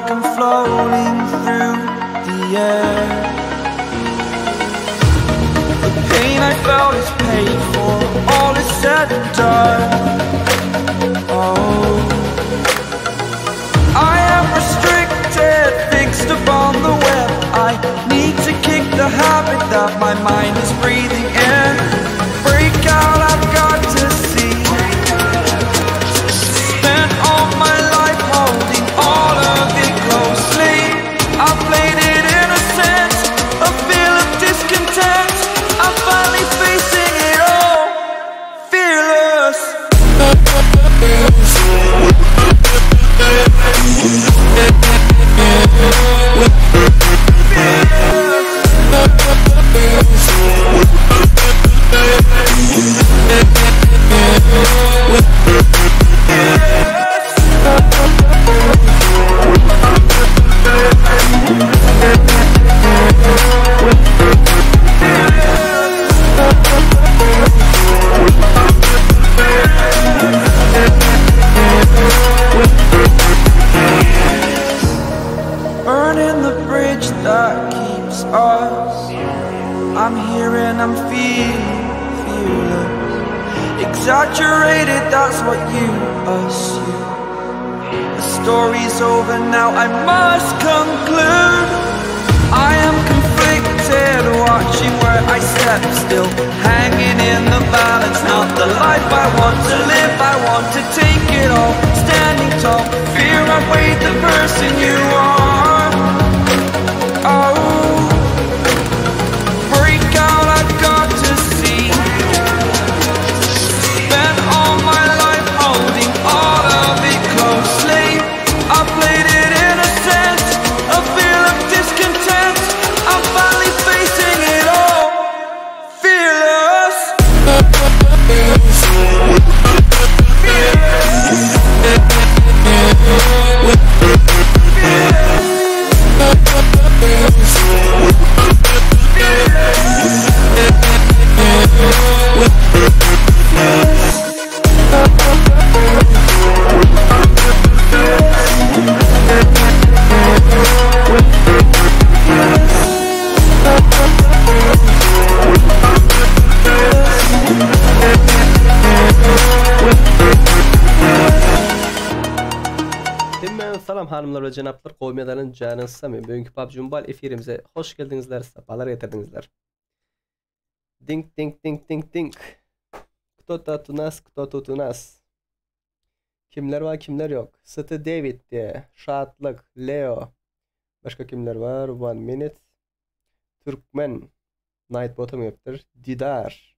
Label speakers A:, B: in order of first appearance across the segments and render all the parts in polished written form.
A: like I'm floating through the air. The pain I felt is paid for, all is said and done. Oh, I am restricted, fixed upon the web. I need to kick the habit that my mind is breathing in. Break out, I've got to see. Spent all my life holding all of it closely. I played it innocent, a feel of discontent. I'm finally facing it all, fearless. Burning the bridge that keeps us. I'm here and I'm feeling fearless. Exaggerated, that's what you assume. The story's over now, I must conclude. I am conflicted, watching where I step still, hanging in the balance. Not the life I want to live, I want to take it all, standing tall. Fear outweighed the person you are. Oh, break out, I've got to see. Spent all my life holding all of it closely. I played it innocent, a feel of discontent. I'm finally facing it all, fearless.
B: Hemmäňize salam hanymlar we jenaplar gowy medalyň janyňyz samy bugünki PUBG Mobile efirimize hoş geldiňizler sapalar getirdiňizler. Dink dink dink dink dink. Kto tut u nas, kto tut u nas. Kimler bar, kimler ýok. ST David diýe, Şatlyk, Leo. Başga kimler bar? One minute. Türkmen. Nightbot-am gelipdir. Didar.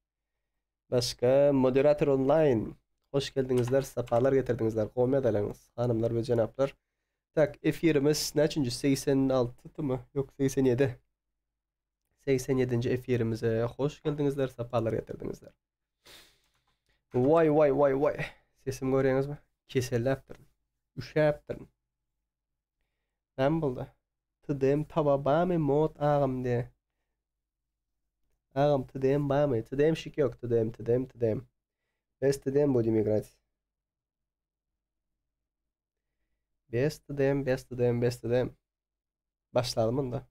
B: Başga Moderator Online. Hoş geldiňizler, sapalar getirdiňizler. Gowy medalaňyz, hanymlar we jenaplar. Tak, efirimiz näçinji? 86-mymy? Ýok, 87. 87-nji efirimize hoş geldiňizler, sapalar getirdiňizler. Waý, waý, waý, waý. Sesimi görýäňizmi? Keselläpdirin. Üşäpdirin. Näme boldy? TDM taba bamy mod agam diýe. Agam TDM bamy? TDM şik ýok. TDM, TDM, TDM. Bez TDM budem играть. Bez TDM, bez TDM, bez TDM. Başlaly munda.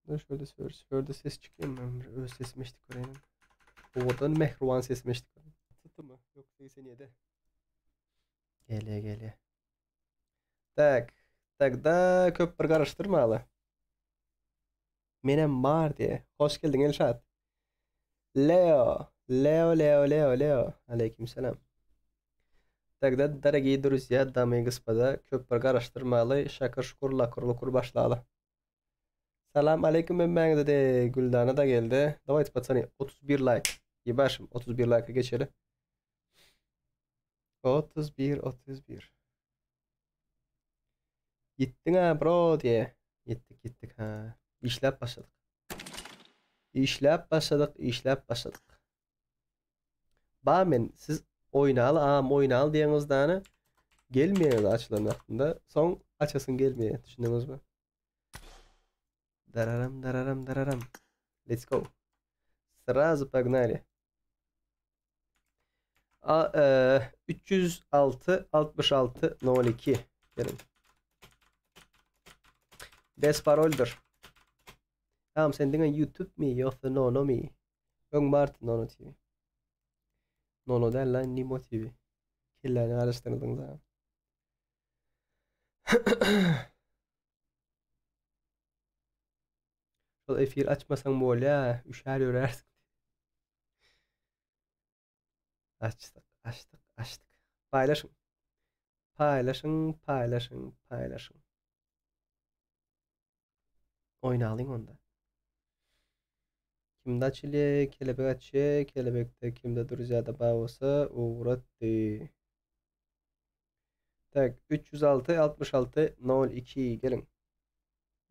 B: Dur şöyle söyle şöyle ses çıkıyor mu? Öz sesimi eşitdik göreyim. Owadan mähriban sesimi eşitdik. Tutdy mı? Yok 87. Gelýär gelýär. Tak. Тогда köp bir garaşdyrmaly. Menem bar diýe. Hoş geldiň Elşat. Leo. Leo, Leo, Leo, Leo. Aleyküm selam. Тогда, дорогие друзья, дамы и господа, köp bir garaşdyrmaly, şakir şukur lakur lukur başlaly. Salam aleyküm hemmäňize de Güldana da geldi. Давайте, пацаны, 31 like. Ýebaşym, 31 like geçeli. 31, 31. Ýetdiň-ä bro diýe. Ýetdik, ýetdik ha. Işläp başladyk. Işläp başladyk, işläp başladyk. Ba men siz oýnaly agam oýnaly diýeňizdany gelmeýäňiz açylan wagtynda soň açasyň gelmeýär düşündiňizmi? Dararam dararam dararam. Let's go. Srazu pognaly. A, e, 306 66 02 gelin. Bes paroldyr. Tamam sen diňe YouTube mi ýogsa Nono mi? Öň bardy Nono TV. Nono däl lan Nimo TV. Kelläni garyşdyrdyňyz ha. Şol efir açmasaň bolýa, üşär ýörärsiň. Açdyk, açdyk, açdyk. Paýlaşyň. Paýlaşyň, paýlaşyň, paýlaşyň. Oýnalyň onda. Kimde açylýar? Kelebek açýar. Kelebekde kimde druzyada bar bolsa ugratdy. Tak, 306 66 02 geliň.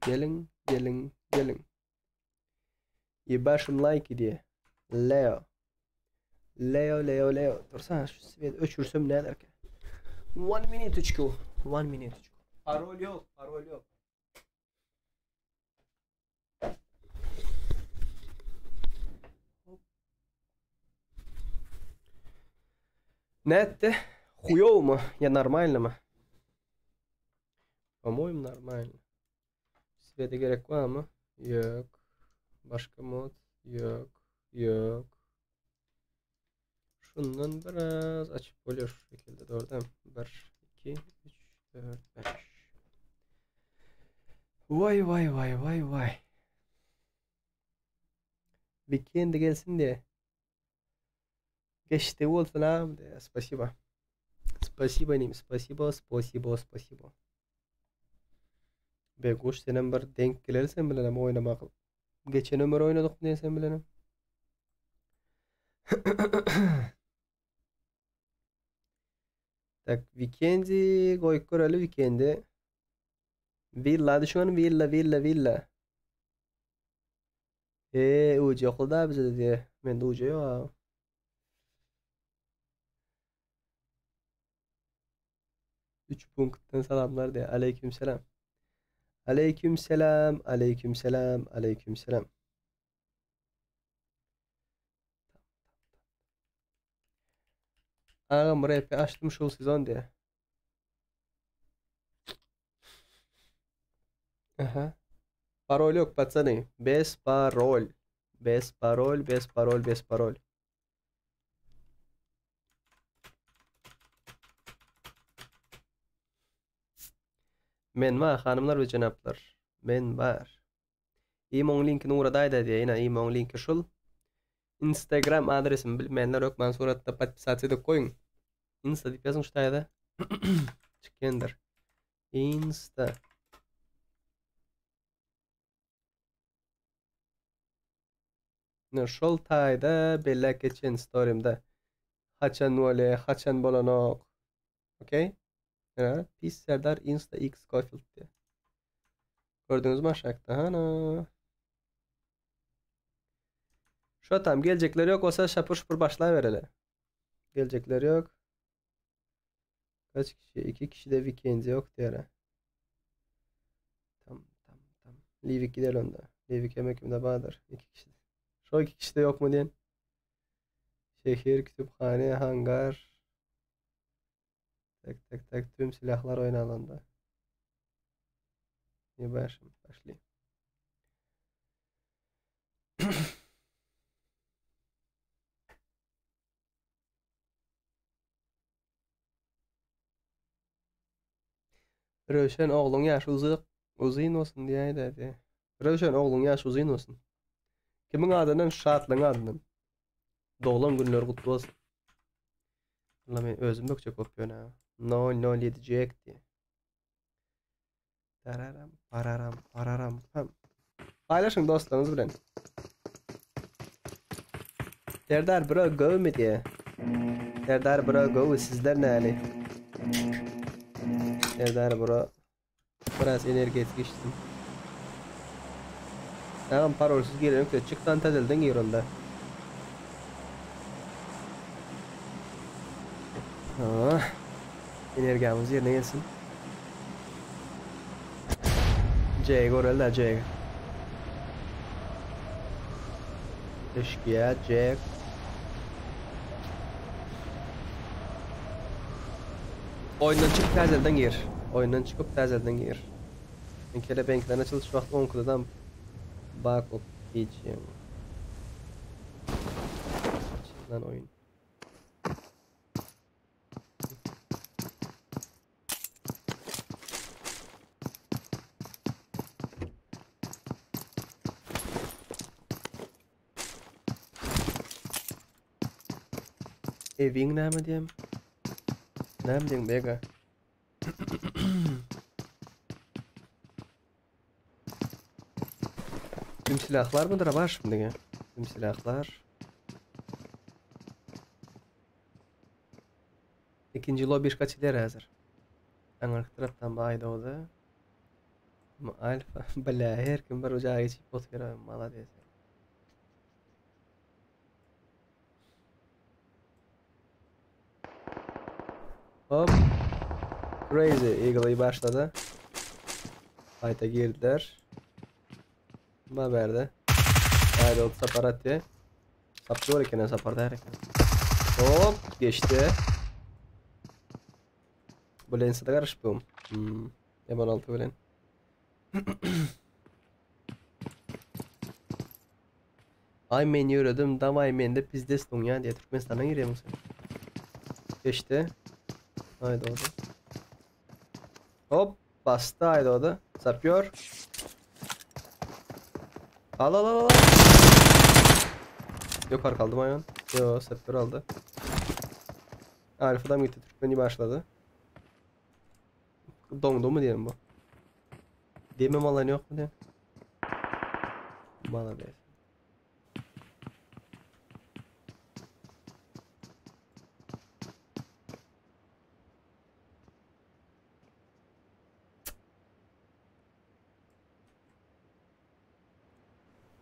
B: Geliň, geliň, geliň. Ýebaşym laýki diýe. Leo. Leo, Leo, Leo. Dursana şu svet öçürsem näderkä? One minutочку. One minutочку. Parol ýok, parol ýok. Nätdi? Huýowmy? Ýa normalnymy? По-моему, нормально. Svete gerek barmy? Ýok. Başga mod? Ýok. Ýok. Şundan biraz açyp bolýar şu şekilde dogry däl. 1 2 3 4 5. Vay vay vay vay vay. Weekend gelsin diye. Geçdi bolsun agam diye. Spasiba. Spasiba inim, spasiba, spasiba, spasiba. Beguş senem bir denk geler sen bilenem oýnamak. Geçen ömür oýnadyk diýen sen bilenem. Tak, Weekendi goýup göreli Weekendi. Villa düşün, villa, villa, villa. Eee, ucu ýokly da bize diýe. Mende ucu ýok. 3 punktdan salamlar diýe. Aleyküm selam. Aleyküm selam, aleyküm selam, aleyküm selam. Agam rap açdym şul sezon diýe. Aha. Parol ýok, patsany. Bez parol. Bez parol, bez parol, bez parol. Men bar, hanymlar we jenaplar. Men bar. Imoň linkini ugradaýda diýe. Ine imoň linki şul. Instagram adresimi bilmeýänler hökman suratda podpisasiýa edip goýuň. Insta diýip ýazyň şu taýda. Çykýandyr. Insta. Ine şol taýda belläp geçen storimde. Haçan bolýar, haçan bolanok. Okey? Ine, Pis Serdar Insta X Scofield diýe. Gördüňizmi aşakda? Hana. Şu tam geljekler yok olsa şapur şupur başlabereli. Geljekler yok. Kaç kişi? 2 kişi de weekend yok diýere. Tam tam tam. Livik gider onda. Livik yemek kimde bardyr. 2 kişi. Şo 2 kişi de yok mu diýen. Şehir, kütüphane, hangar. Tak tak tak tüm silahlar oýnalanda. Ýebaşym, başly. Röwşen ogluň ýaşy uzyk uzyn bolsun diýäýdä diýä. Röwşen ogluň ýaşy uzyn bolsun. Kimiň adyndan? Şatlyň adyndan. Doglan günleri gutly bolsun. Allah men özüm bökjek bolup ýöne. 007 Jack diýä. Dararam, pararam, pararam, pam. Paýlaşyň dostlaryňyz bilen. Serdar bro go mi diýe. Serdar bro go sizler näli? Serdar bro biraz energetik içdim. Tamam parolsuz girelim ki çıktan tezelden gir onda. Ah. Energiýamyz ýerine gelsin. C göreli C. Eşkıya C. Oýundan çykyp täzelden gir. Oýundan çykyp täzelden gir. Men kelebeňkiden açylyş wagty oňkudadam bak bolup geçýän. Açylan oýun. Eviň näme diýem? Näme diýen bega? Tüm silahlar mıdır var şimdi? Tüm silahlar. İkinci lobby kaçılar hazır. Aňarky tarapdan baýdawda. Alfa. Bile her kim bir ucağa geçip otyr. Malades. Hop. Crazy Eagle'y başladı. Fight'a girdiler. Haberde. Haydi oldu sapar atıyor. Sapçı var eken sapar der eken. Hop geçti. Bu lense de karışıp Hmm. M16 bilen. Ay men ýöredim, daway mende pizdes doňýa diýe Türkmenistana girýärmiň sen? Geçdi. Haydi oldu. Hop bastı haydi oldu. Sapıyor. Al al al al. Yok kaldım ayağın. Yo sapıyor aldı. Alfa'dan gitti. Türkmeni başladı. Doňdu mu diyelim bu? Demem alan yok mu diye. Malades.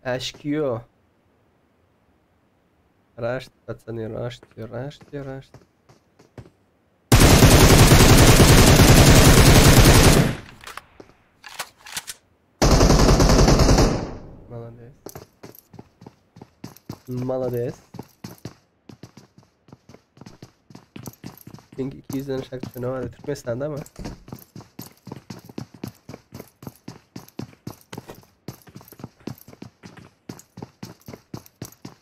B: HQ. Raşt, пацаны, рашьте, рашьте, рашьте. Молодец. Молодец. Çünkü 200'den aşağı düşen vardı. Türkmenistan'da mı?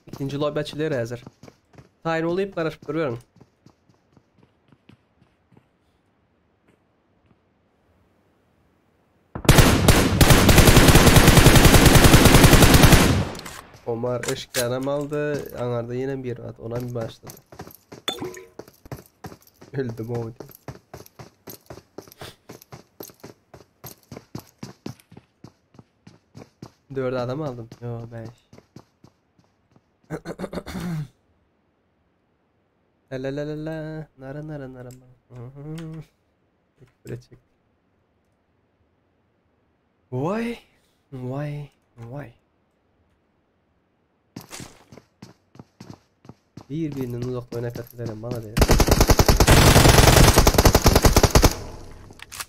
B: İkinci lobby açılıyor hazır. Tayin olayıp karışıp duruyorum. Omar eşkâram aldı. Anarda yine bir at. Ona bir başladı. Öldüm o. Dört adam aldım. Yo beş. La la la la la. Nara nara nara. Küfür çekti. Vay. Vay. Vay. Birbirinden uzakta oynayıp yatırlarım bana değil.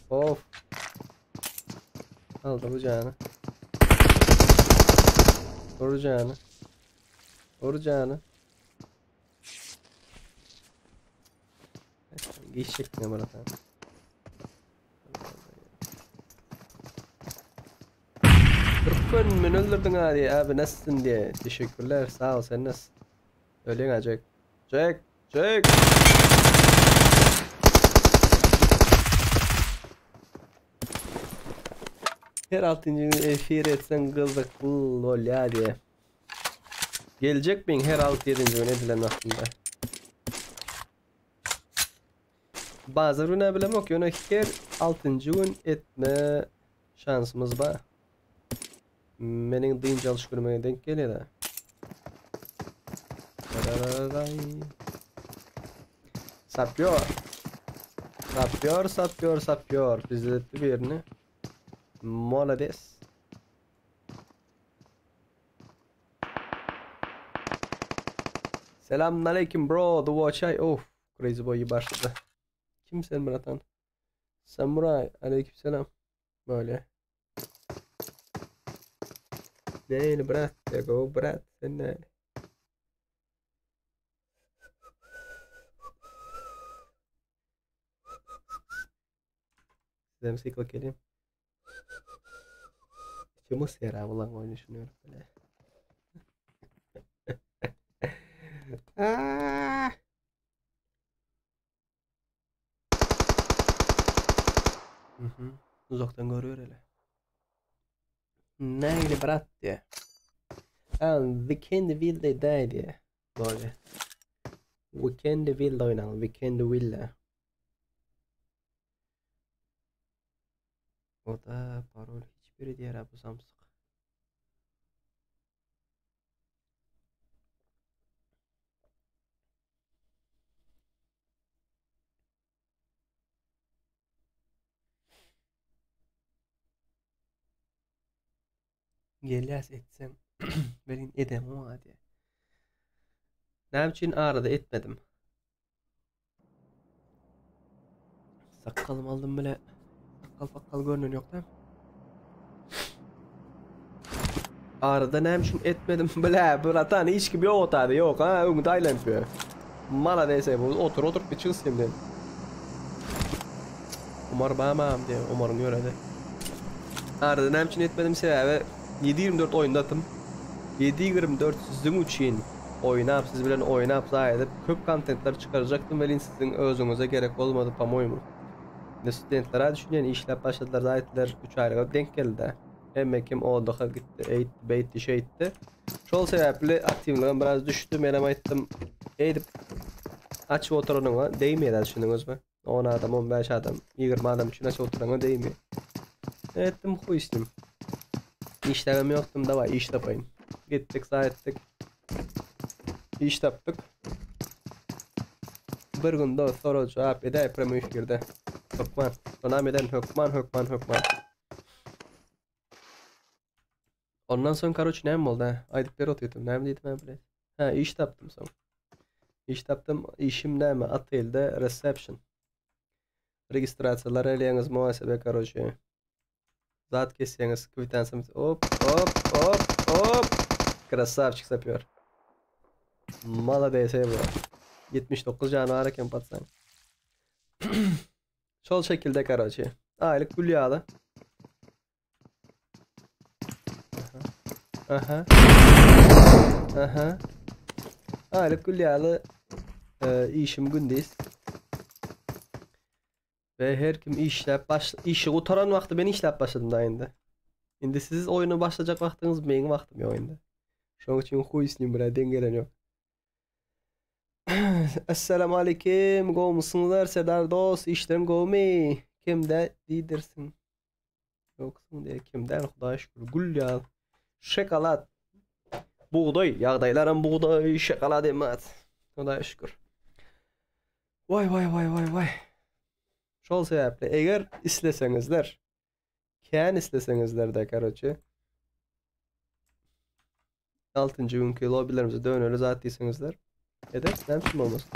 B: Of. Aldı bu canı. Vur canı. Vur canı. Geçecek ne bana tamam. Türkmen men öldürdün hadi abi nasılsın diye. Teşekkürler sağ ol sen nasılsın? Öyle ha Jack. Jack. Jack. Her altıncı efir etsen kızdık bu lol ya diye. Gelecek min her 6 7. gün edilen aslında. Bazı günler bilem yok. Yöne her 6. gün etme şansımız var. Menin dynç alyş günüme denk geliyor da. Sapıyor. Sapıyor, sapıyor, sapıyor. Bizletti bir yerini. Molades. Selamünaleyküm bro. The Watch Eye. Of. Crazy Boy başladı. Kim sen bratan? Samuray. Aleykümselam. Böyle. Neyli brat? Ya go brat. Sen ne? Size mi siklik geleyim? Kim ysýar bulaň oýnaşyny görüp bile. Ah! Mhm. Uzakdan görüyor hele. Nägile brat diye. Ha, Weekend Villa day diye. Böyle. Weekend Villa oýnaly. Weekend Villa. O da parol hiçbiri diýer bu samsyk. Gelýäs etseň welin edemok diýýär. Näme üçin arada etmedim? Sakgalym aldym bile. Sakkal sakkal görünen yok da. Arada näme üçin etmedim bile. Bratan hiç kim yok otady yok ha öňde aýlanyp ýör. Mala dese bu otur otur bir çyksyn diýen. Umar bamam diýen Umaryň ýöredi. Arada näme üçin etmedim sebäbi 7-24 oýunda atym. 7-24 siziň üçin oýnap siz bilen oýnap zaý edip köp kontentler çykarjakdym welin siziň özüňize gerek bolmady po-moýmu. Indi studentler-ä düşünýän işläp başladylar zaý etdiler 3 aýlyga denk geldi-dä. Hemme kim oddyha gitdi eýtdi beýtdi şeýtdi. Şol sebäpli aktiwligim biraz düşdi menem aýtdym eýdip açyp oturanyňa degmeýär düşündiňizmi? 10 adam 15 adam 20 adam üçin açyp oturanyňa degmeýär. Etdim huý s nim. Işläbem ýokdum dawaý iş tapaýyn. Gitdik zaý etdik. Iş tapdyk. Bir gün dost sorag jogap edäý premoi efirde. Hökman. Onam eden hökman hökman hökman. Ondan soň karoç näme boldy ha? Aýdyp ber otyrdym. Näme diýdim ha bile. Ha iş tapdym soň. Iş tapdym. Işim näme? Otelde reception. Registrasiýalar elýäňiz muhasebe karoçe. Zat kesýäňiz kwitansiýa. Hop hop hop hop. Krasavçik sapýor. Malades bu. 79 jany bar eken patsan. Şol şekilde karoçe. Aýlyk gül ýaly. Aha. Aha. Aýlyk gül ýaly e, işim gündiz. Ve her kim işläp baş işi gutaran wagty men işläp başladym da indi. Indi siz oýuna başlajak wagtyňyz meň wagtym ýok indi. Şonuň üçin huý s nim bile deň gelen ýok. Esselamu aleýkim, gowmysyňyzlar Serdar dost, işleriň gowmy? Kimde diýdirsiň? Ýoksuň diýe kim däl, Hudaýa şükür, gül ýaly. Şokolad. Bugdaý, ýagdaýlaram bugdaý, şokolad emas. Hudaýa şükür. Waý waý waý waý waý. Şol sebäpli eger isleseňizler, kän isleseňizler-de, karoçe. Altynjy günki lobbylerimize döneli zat diýseňizler. Eder, näme üçin bolmasyn?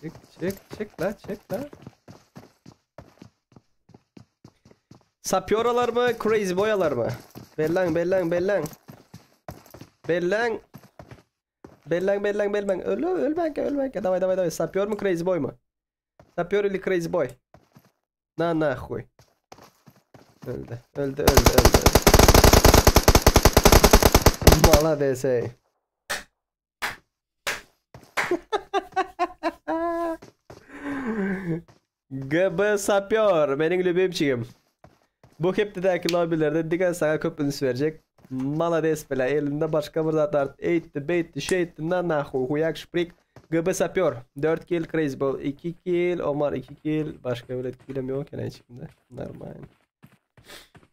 B: Çık, çık, çık la, çık la. Sapyoralar mı, Crazy Boyalar mı? Bellan, bellan, bellan. Bellan. Bellan, bellan, bellan. Öl, ölmänkä, ölmänkä. Daway, daway, daway. Sapyor mu, Crazy Boy mu? Sapyor ili Crazy Boy. Na nahuý. Öldü. Öldü öldü öldü. Malades ey. GB Sapyor meniň lübimçigim. Bu hepdedäki lobbilerde diňe saňa köp üns berjek. Malades bile elinde başga bir zat art eýtdi beýtdi şeýtdi na nahuý huýak şprik GB Sapyor 4 kill Crazy Ball 2 kill Omar 2 kill başga bir killem ýok eken hiç kimde. Normal.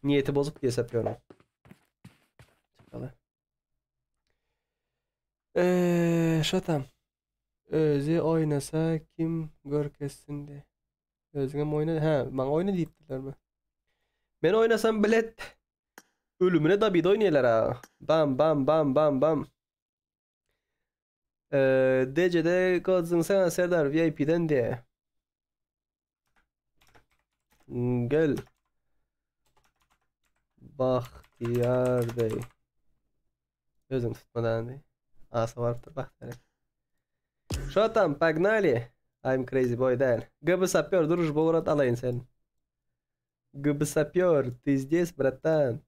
B: Niýeti bozuk diýe sapýorum. Çykaly. Eee, şatam. Özi oýnasa kim görkezsin diye. Özüňem oýna, hä, maňa oýna diýipdirlermi? Men oýnasam bilet ölümine David oýnaýarlar ha. Bam bam bam bam bam. Eee, DC'de Godzun Serdar VIP'den diye. Gel. Bahtiyar Bey. Özüm tutmadan diye. Asa barypdyr Bahtiyar. Şo tam, погнали. I'm crazy boy däl. GB sapýor družba ugrat alaýyn sen. GB sapýor, ты здесь, братан?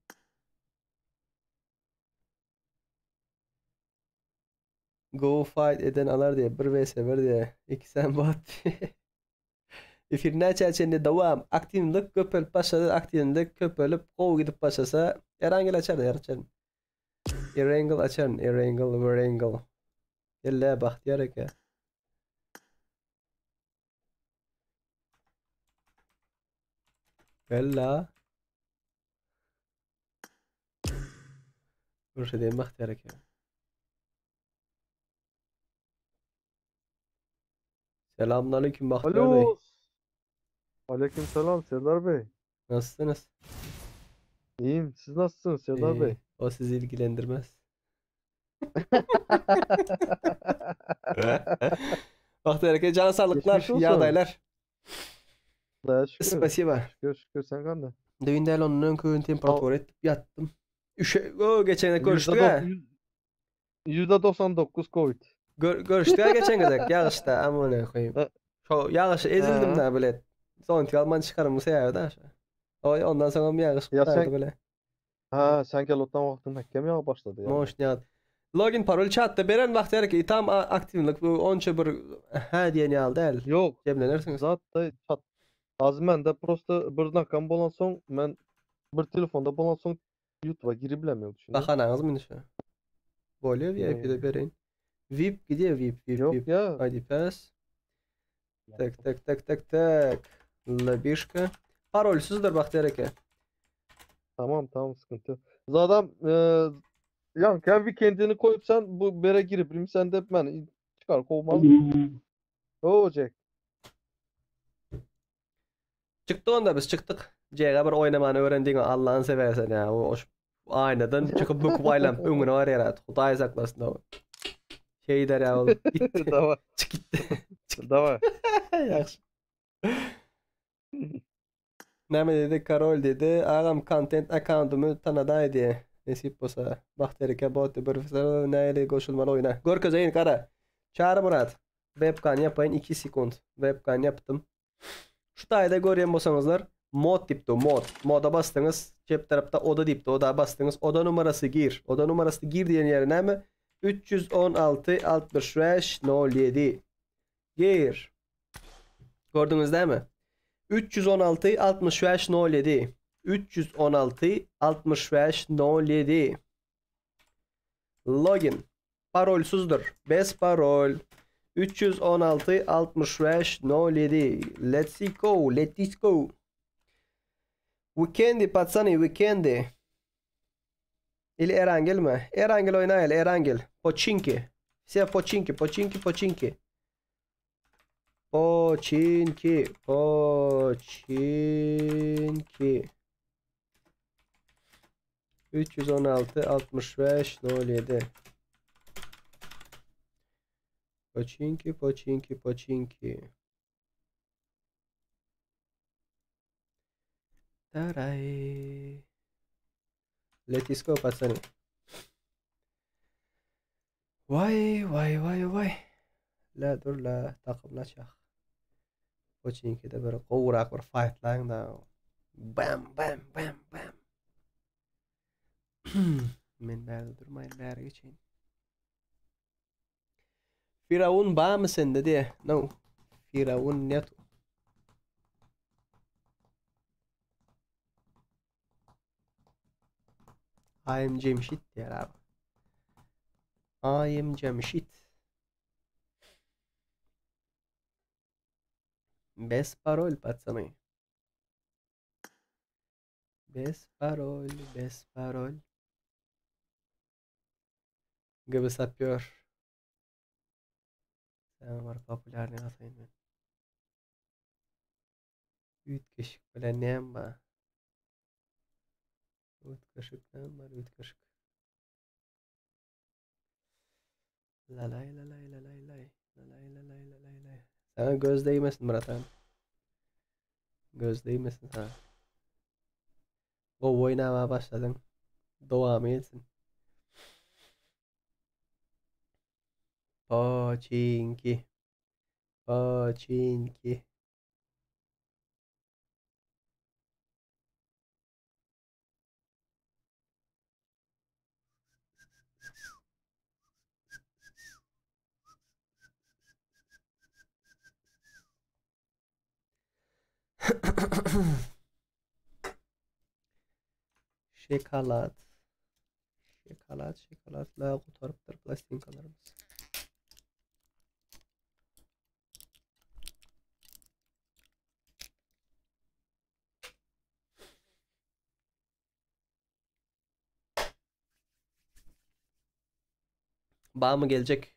B: Go fight eden alar diýe, 1 vs 1 diýe. Ikisem bot diýe. Efir näçä çenli dowam? Aktiwlik köpelip başlady, aktiwlik köpelip gowy gidip başlasa, Erangel açaryn, açaryn. Erangel açaryn, Erangel, Erangel. Ella Bahtiyar eke. Ella. Görüşelim Bahtiyar eke. Selamünaleyküm Bahtiyar Bey.
C: Alo. Aleyküm selam Serdar Bey.
B: Nasılsınız?
C: İyiyim. Siz nasılsınız Serdar
B: İyi.
C: Bey?
B: O sizi ilgilendirmez. Bahtiyar eke can sağlıklar,
C: Geçmiş olsun.
B: yağdaylar.
C: Daya şükür.
B: Spasiba.
C: Şükür şükür sen kandı.
B: Düğün değil onun önkü gün temperatur etip yattım. Üşe, o geçen de görüştük ha.
C: %99 Covid.
B: Gör, görüştük ha geçen gezek. Yağışta amına koyayım.
C: Ha.
B: Şu yağış ezildim
C: Ha.
B: da böyle. Son alman çıkarım bu da. Oy ondan sonra bir yağış
C: Ya
B: kurtardı
C: sen-
B: böyle.
C: Ha sen gel otdan vaxtın hakem ya başladı ya.
B: Moş ne Login parol chatta beren Bahtiyar eke tam aktivlik bu onça bir ha diyen yal değil.
C: Yok.
B: Cemlenersiniz.
C: Zaten çat. Az ben de prosta bir dakikam bolan son ben bir telefonda bolan son YouTube'a girip bilemiyorum şimdi.
B: Bahanağız mı şu? Bolýar VIP'de berin. VIP gidiyor VIP VIP
C: Yok
B: VIP.
C: ya.
B: ID pass. Tak tak tak tak tak. Labişka. Parolsüzdür Bahtiyar eke.
C: Tamam tamam sıkıntı yok. Zaten e, yani kendi kendini koyup sen bu bere girip bileyim sen de ben çıkar kovmaz. O Jack.
B: Çykdy onda biz çykdyk. Jack'e bir oynamany öwrendiň Allah'ın seversen ya. O aynadan çykyp büküp aýlanyp öňüne barýar at. Hudaý saklasyn o. Şey der ya ol. Gitti.
C: Давай.
B: Çık gitti.
C: Давай.
B: Yaxşı. Näme dedi? Karol dedi. Agam content account'umy tanaday diye. Nesip bolsa. Bahtiyar eke bot bir näle goşulmaly oýna. Görkezeýin kara. Çağrı Murat. Webcam yapayın 2 sekund. Webcam yaptım. Şu taýda görýän bolsaňyzlar mod dipdi mod. Moda bastınız. Çep tarafta oda dipdi. Oda bastınız. Oda numarası gir. Oda numarası gir diýen ýeri näme? 316 65 07. Gir. Gördünüz değil mi? 316 65 07. 316 65 07. Login. Parolsuzdur. Bes parol. 316 65 07. Let's go. Let's go. Weekendi patsani weekendi. Ili Erangel mi? Erangel oynayalım. Erangel. Pochinki. Все починки, починки, починки. Починки, починки. 316 65 07. Починки, починки, починки. Taray. Let's go пацаны. Vay vay vay vay. La dur la takımla çak. Pochinki'de böyle gowrak bir fightlaň da. Bam bam bam bam. Men bärde durmaýyn, bäri geçeýin. Firavun bamy sende diye. No. Firavun netu. I am Cemşit diýer abi. I am Cemşit. Bes parol пацаны. Bes parol, bes parol. Gibi sapıyor. Sen var popüler ne atayım ben. Üytgeşik bilen näme bar? Üytgeşik näme bar? Üytgeşik. Lalay lalay lalay lay. Lalay lalay lalay lay. Sana göz değmesin Murat abi. Göz değmesin sana. O oynamaya başladın. Dowamy etsin. Pochinki. Poçinki. Şokolad. Şokolad, şokoladla gutarypdyr plastinkalarymyz. Bamy geljek?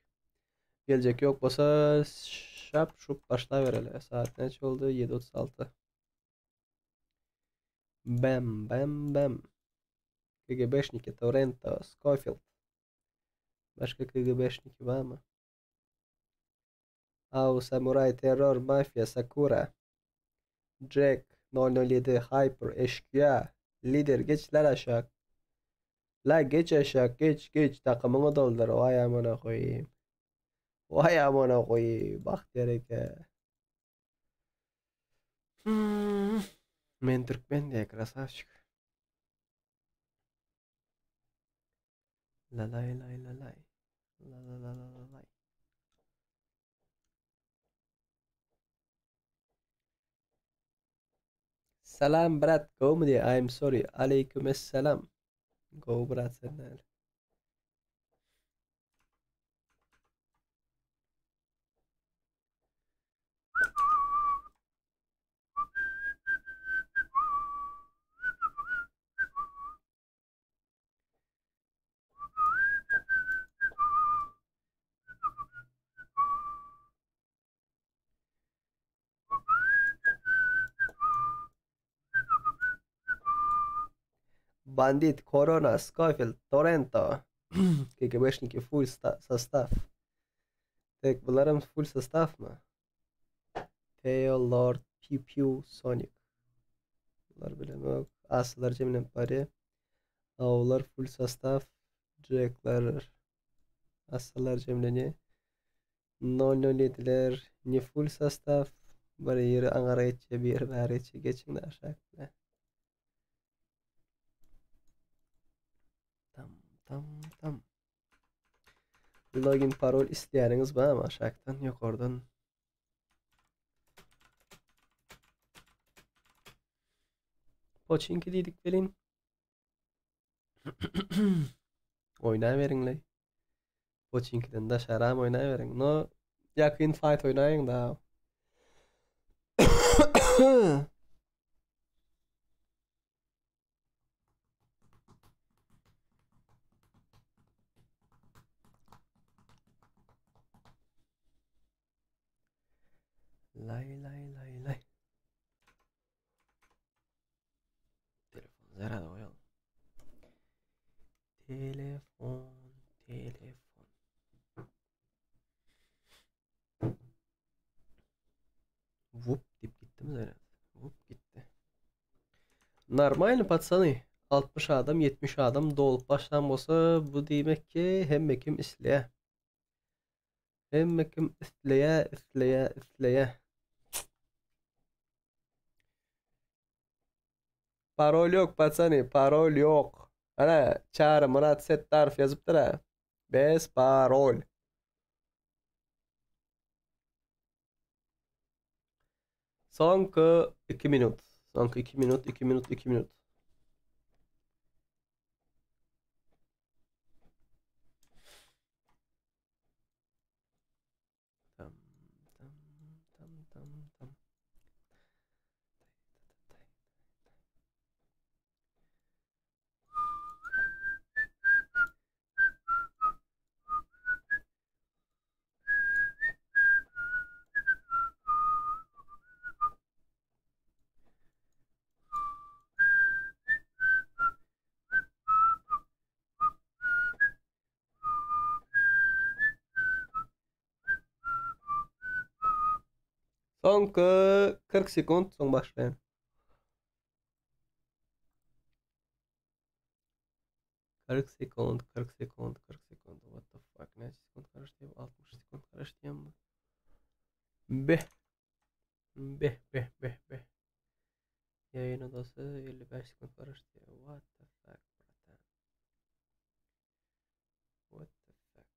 B: Geljek yok bolsa şap şup başlabereli. Saat näçe boldy? 7.36. Bam bam bam. KGBşniki Torrento, Scofield. Başka KGBşniki barmy? Aw, Samurai, Terror, Mafia, Sakura. Jack, 007, Hyper, Eşkıya, Lider geç lan aşak. La geç aşak geç geç takymyňy doldur waý amyna goýayym. Waý amyna goýayym Bagtyýar eke. Hmm. Men türkmen diye krasavçik. La lay lay la lay. La la la la la lay. Salam brat, gowmy diýýär. I'm sorry. Aleýkümessalam. Gowy brat sen näle? Bandit, Korona, Skofield, Torrento. KGB-şniki full sostaw. Tek bularam full sostawmy? Teo, Lord, Piu Piu, Sonic. Bular bilemok. Aslar jemlenip barýar. Awlar full sostaw. Jackler Aslar jemlenýär. 007-ler ne full sostaw. Bir ýeri aňara geçýär, bir ýeri bäri geçýär. Geçiň-de aşak. Tam tam tam. Login parol isleýäniňiz barmy aşakdan, ýokardan? Poçinki diýdik welin. Oýnaberiňle. Poçinkiden daşaram oýnaberiň. No, ýakyn fight oýnaýyň da. Lay lay lay lay. Telefon zerada goýaly. Telefon, telefon. Vup diýip gitdimi zaryad? Vup gitdi. Normalny patsany. 60 adam, 70 adam dolup başlan bolsa, bu diýmek ki, hemme kim isleýär. Hemme kim isleýär, isleýär, isleýär. Parol ýok, patsany, parol ýok. Ana, Çary Myrat Setdarow ýazypdyr ha. Bez parol. Soňky 2 minut. Soňky 2 minut, 2 minut, 2 minut. Tam, tam, tam, tam, tam. Soňky 40 sekunt soň başlaýan. 40 sekund, 40 sekund, 40 sekund. What the fuck? Näçe sekund garaşdym? 60 sekund garaşdym. Beh. Beh beh beh beh. Ýaýyn odasy 55 sekunt garaşdy. What the fuck, bratan? What the fuck?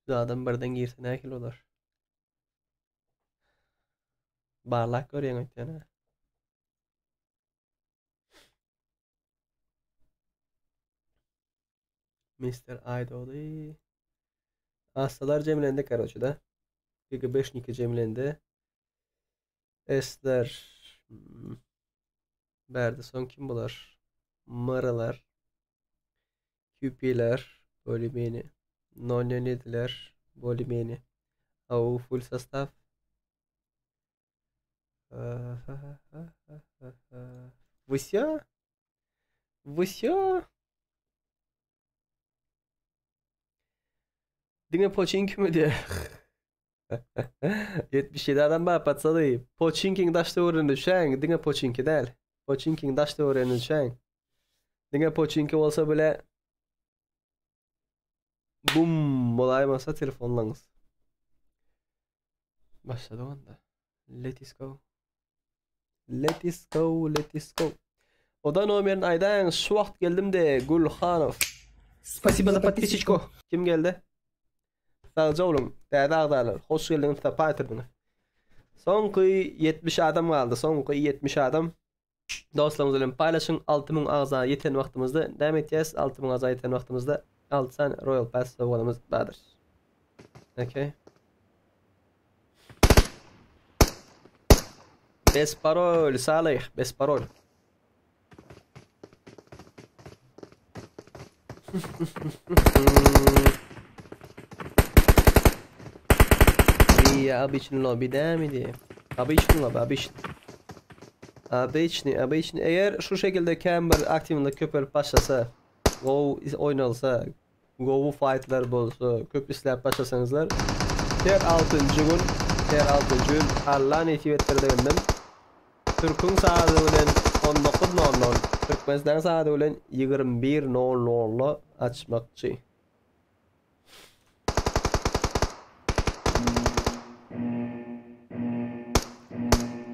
B: Adam birden girse nähili bolar? Barlap görýäň öýtýän ha. Mister Aýdogdy. Assalar jemlendi karoçe da. GGB-şniki jemlendi. Esler. Hmm. Bärde soň kim bolar? Maralar. QP'ler. Bolimeni. 007'ler. Bolimeni. Au full sostav. Всё? Всё? Diňe Poçinki mi diýe. 77 adam bar patsany. Poçinkiň daş töweregine düşäň, diňe Poçinki däl. Poçinkiň daş töweregine düşäň. Diňe Poçinki bolsa bile bum bolaýmasa telefonlaňyz. Başladyk onda. Let is go. Let is go, let is go. Oda nomerini aýdaýyň, şu wagt geldim de Gülhanow. Spasibo za podpisочку. Kim geldi? Sagja boluň, täze agzalar. Hoş geldiňiz, sapa getirdiňiz. Soňky 70 adam galdy, soňky 70 adam. Dostlaryňyz bilen paýlaşyň. 6000 agza ýeten wagtymyzda näme etýäs? 6000 agza ýeten wagtymyzda 6 sany Royal Pass sowgadymyz bardyr. Okey. Bez parol, Salih, bez parol. Ya обычный lobby dämidi? Обычный lobby, обычный. Обычный, обычный. Eger şu şekilde kän bir aktiwlik köpelip başlasa, gowy oýnalsa, gowy fightlar bolsa, köp isläp başlasaňyzlar, her altynjy gün, her altynjy gün Allah nesip etdir degenden Türküň sagady bilen 19:00, Türkmenistanyň sagady bilen 21:00-da açmakçy.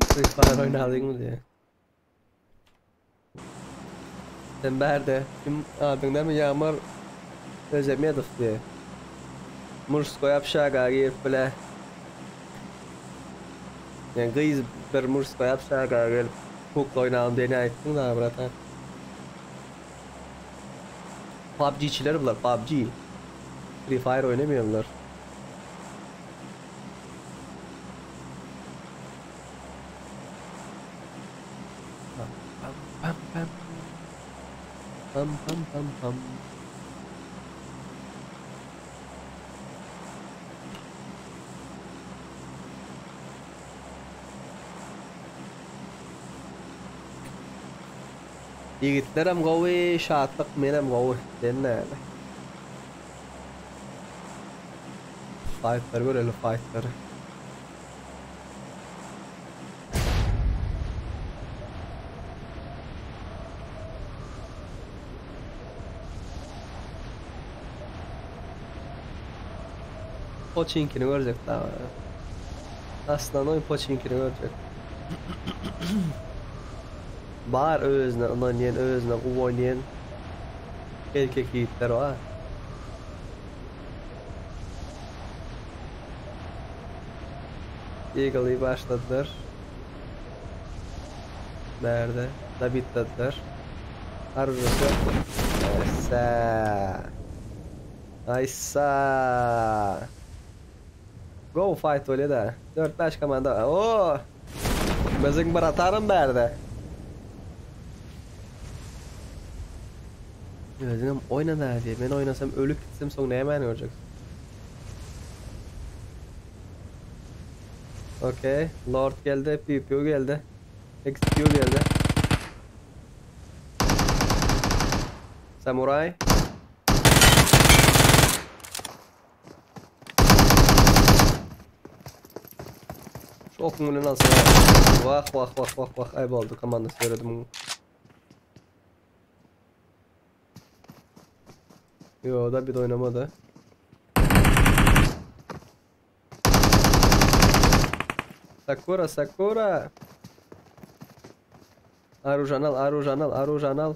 B: Free Fire oýnadyňmy diýýär. Sen bärde kim adyň näme Ýagmyr Özemedow diýýär. Murskoý obşaga girip bile. Yani gyz bir murskoý obşaga gelip kukla oýnalym diýen aýtdyň da bratan. PUBG-çiler bular, PUBG. Free Fire oýnamaýar bular. Pam pam pam pam. Pam pam pam pam. Ýigitlerem gowy, şatlyk menem gowy. Sen näme? Fightlar göreli fightlar. Poçinkini görecek daha. Aslan Poçinkini görecek. Bar özüne ynanýan, özüne guwanýan erkek ýigitler bar. Eagle'y başladylar. Nerede? Dabitlediler. Arzusu. Aysa. Aysa. Go fight öyle de. 4-5 komanda. Oo. Biziň bir atarym bärde. Özüňem oýna da diýip. Men oýnasam ölüp gitsem soň nämäni görjeksin? Okey. Lord geldi, Piu geldi. XQ geldi. Samuray. Şu okuň bilen alsa. Wah wah wah wah wah aý boldy komanda söyledi muň. Yo da bir oynamadı. Sakura Sakura. Arujan al arujan al arujan al.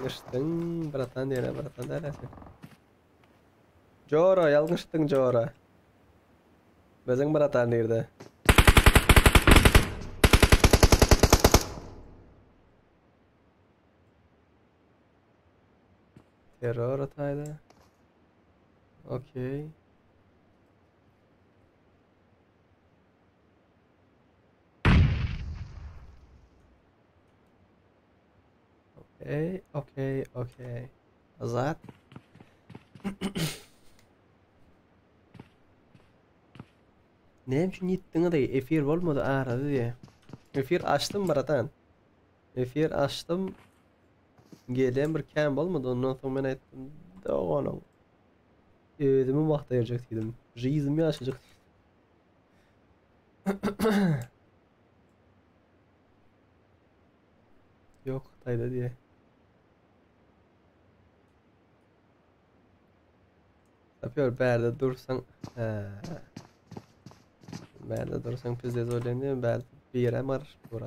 B: Ýalňyşdyň, bratan diýene, bratan däl sen. Jora, ýalňyşdyň Jora. Biziň bratan nirde? Terror ataýda. Okey. Okey, okey, okey. Azat. Näme üçin ýitdiňiz eý? Efir bolmady arada diýe. Efir açdym bratan. Efir açdym. Gelen bir kän bolmady. Ondan soň men aýtdym, doganyň. Özümi wagt aýyrjak diýdim. Žizimi ýaşajak diýdim. Ýok, Hytaýda diýe. Sapýor bärde dursaň, hä. Bärde dursaň pizdez bolýan diýen, bärde birem garyşyp dur.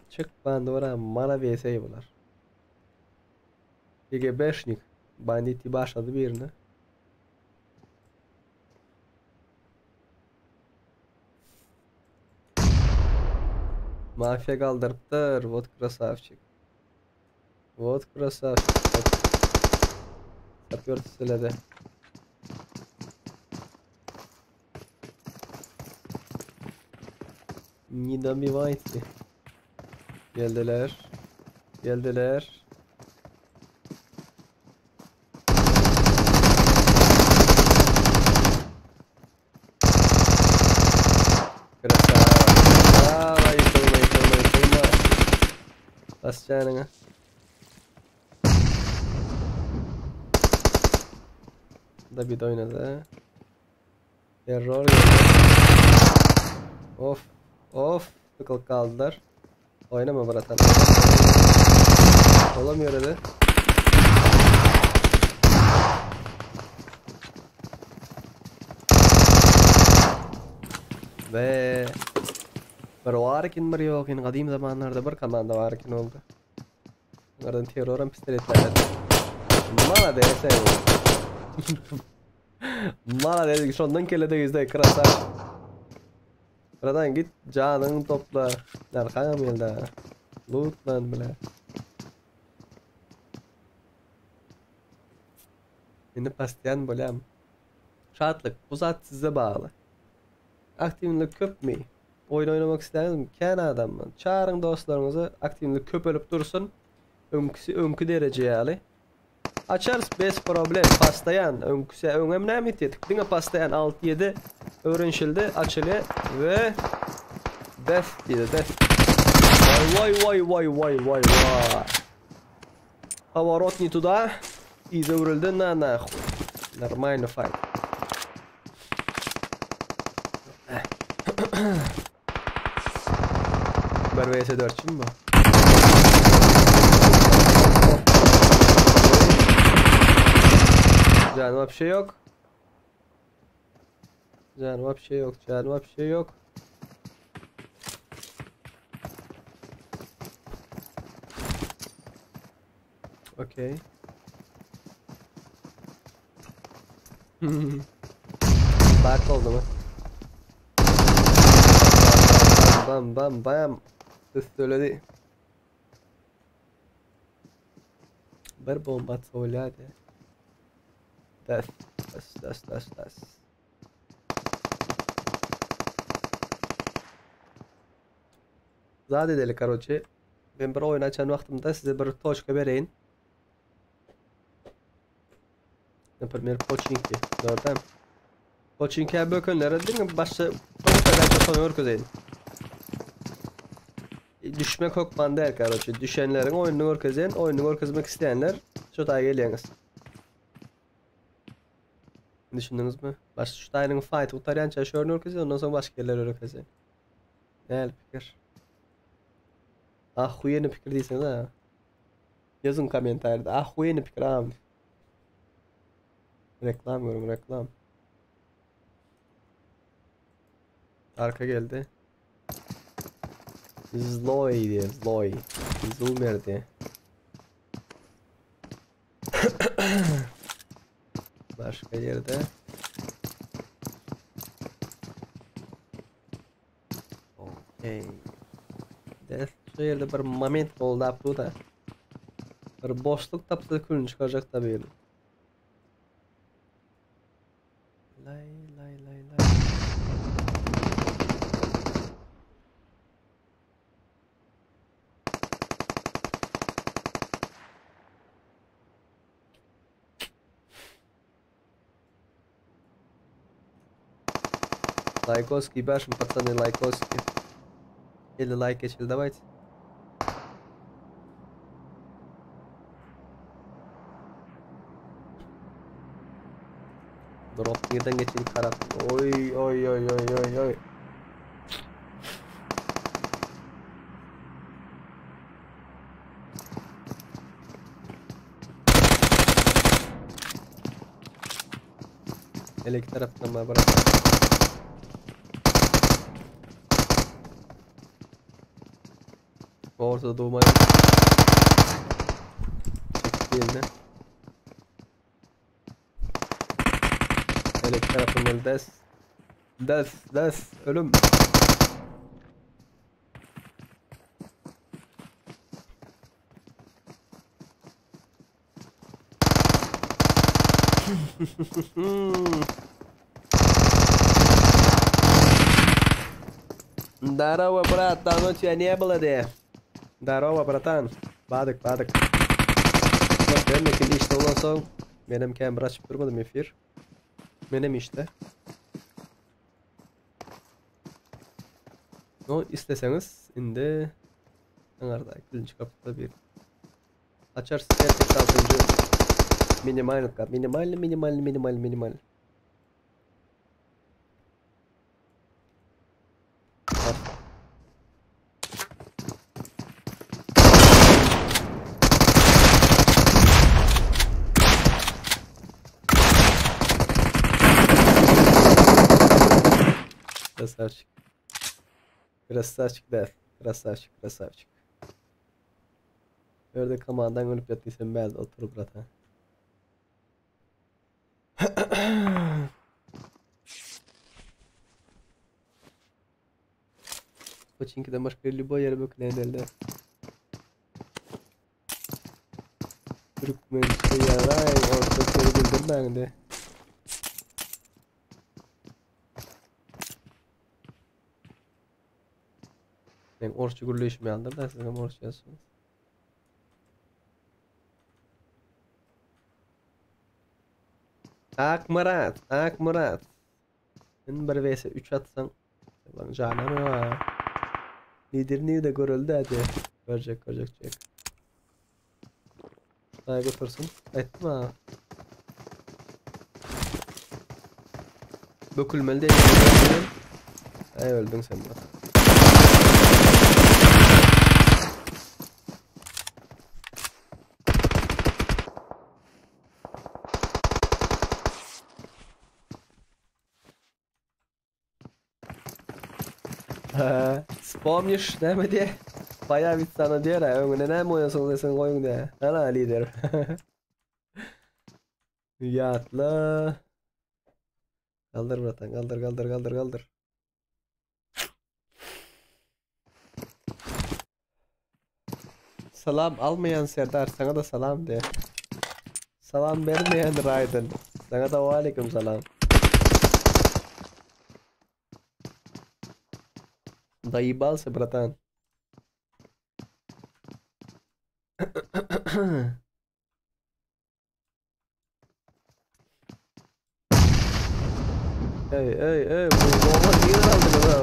B: Çykman dur, mana beseý bular. GGBşnik banditi başlady birine. Mafiya galdyrypdyr. Vot krasavçik. Vot krasavçik. Sapyor tüsteledi. Не добивайте. Geldiler. Geldiler. Krasava. Ýykylma, ýykylma, ýykylma. Bas janyňa. David oýnady. Terror geldi. Of, of, tıkılıp kaldılar. Oynama bratan. Olamıyor hadi. Ve bir varkin bir yokin kadim zamanlarda bir komanda varkin oldu. Bunlardan terrorum pistoletler. Malades ey. Malades şondan kelede yüzde krasa. Buradan git janyňy topla. Arkaňam geldi. Lootlan bile. Indi pastian bolýam. Şatlyk, bu zat size bagly. Aktiwlik köpmi? Oýun oýnamak isleýäňizmi? Kän adamdan. Çagyryň dostlaryňyzy, aktiwlik köpelip dursun. Öňküsi öňki dereje ýaly. Açarys bez problem pastaýan öňküsi öňem näme etýedik diňe pastaýan 6 7 öwrenşildi açylýa we def diýdi def Vay vay vay vay vay vay Поворот не туда и öwrüldi na nahуй Нормально fight Bir vs 4 çyn bu. Canıma bir şey yok. Canıma bir şey yok. Canıma bir şey yok. Okey. Bak oldu mu? Bam bam bam. Üsteledi. Bir bomba atsa Des des des des des. Zat edeli karoçe. Ben bir oýun açan wagtymda size bir toçka bereýin. Например, Pochinki. Dördem. Pochinki'ye bökönlere diňe başga toçka soň görkezeýin. Düşmek hökman däl karoçe. Düşenleriň oýnuny görkezen, oýnuny görkezmek isleýänler şu taýa gelýäňiz. Düşündiňizmi? Baş şu taýynyň fight gutarýança şu ýerini görkezen, ondan soň başga ýerleri görkezen. Näl pikir? Ahuýeni pikir diýseňiz ha. Ýazyň kommentarýada. Ahuýeni pikir agam. Reklam görüň, reklam. Arka geldi. Zloy diye, zloy. Zoomer diye. Başka yerde. Okey. Des şu ýerde bir moment boldy bu da. Bir boşluk tapsa külünü çıkaracak tabii. Lay lay lay lay. Лайкоски, башим, пацаны, лайкоски. Или лайк geçeli давайте. Drop nirden geçeli karat. Oy oy oy oy oy oy. Elek tarapdan bar bırak. Ortada doğmayı. Çekti eline. Elek tarapından des. Des des ölüm. Здорово, брат, давно тебя не было, де. Здорово, братан. Badyk, badyk. Bak, ben de işte ondan soň menem kän bir açyp durmadym efir. Menem işte. No isleseňiz indi aňarda ikinji kapyda bir açarys erkek altyncı minimal minimal minimal minimal minimal. Красавчик. Красавчик, да. Красавчик, красавчик. Öyle komandan ölüp yattıysan ben otur brata. Починкiden başka любой ýere bökülen elde. Türkmençe ýaray orta söz bildirmäňde. Men orsça gürleşimi ýandyr da siz hem orsça ýazsyňyz. Ak Murat, Ak Murat. Sen bir vs 3 atsaň, lan janam ha. Lider nirde görüldü hadi. Görecek görecek çek. Saygı otursun. Ettim ha. Bökülmeli değil. Ay öldün sen bak. Spamniş näme diye. Bayağı bir sana diyor ha. Öňüne näme oýnasaň desen goýuň diye. Ana lider. Ýatla. Kaldır bratan, kaldır kaldır kaldır kaldır. Salam almayan Serdar sana da salam de. Salam vermeyen Raiden. Sana da aleyküm salam. Доебался, братан. Ey ey ey bu bomba niye aldınız ha?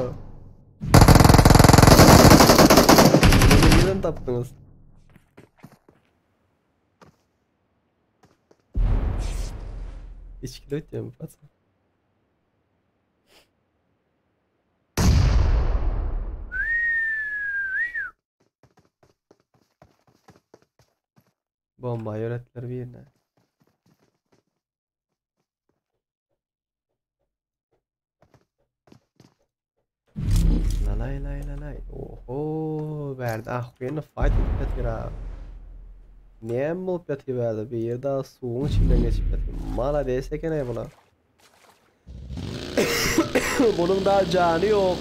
B: Nireden tapdyňyz? İçkide ötýär bu paça. Bomba ýöretdiler birine. Lalay lay lalay. Oho, bärde ahwyny fight edip ýatyr ha. Näme bolup ýatyr bärde? Bir ýerde suwuň içinden geçip ýatyr. Malades eken-eý bular. Bunuň da jany ýok.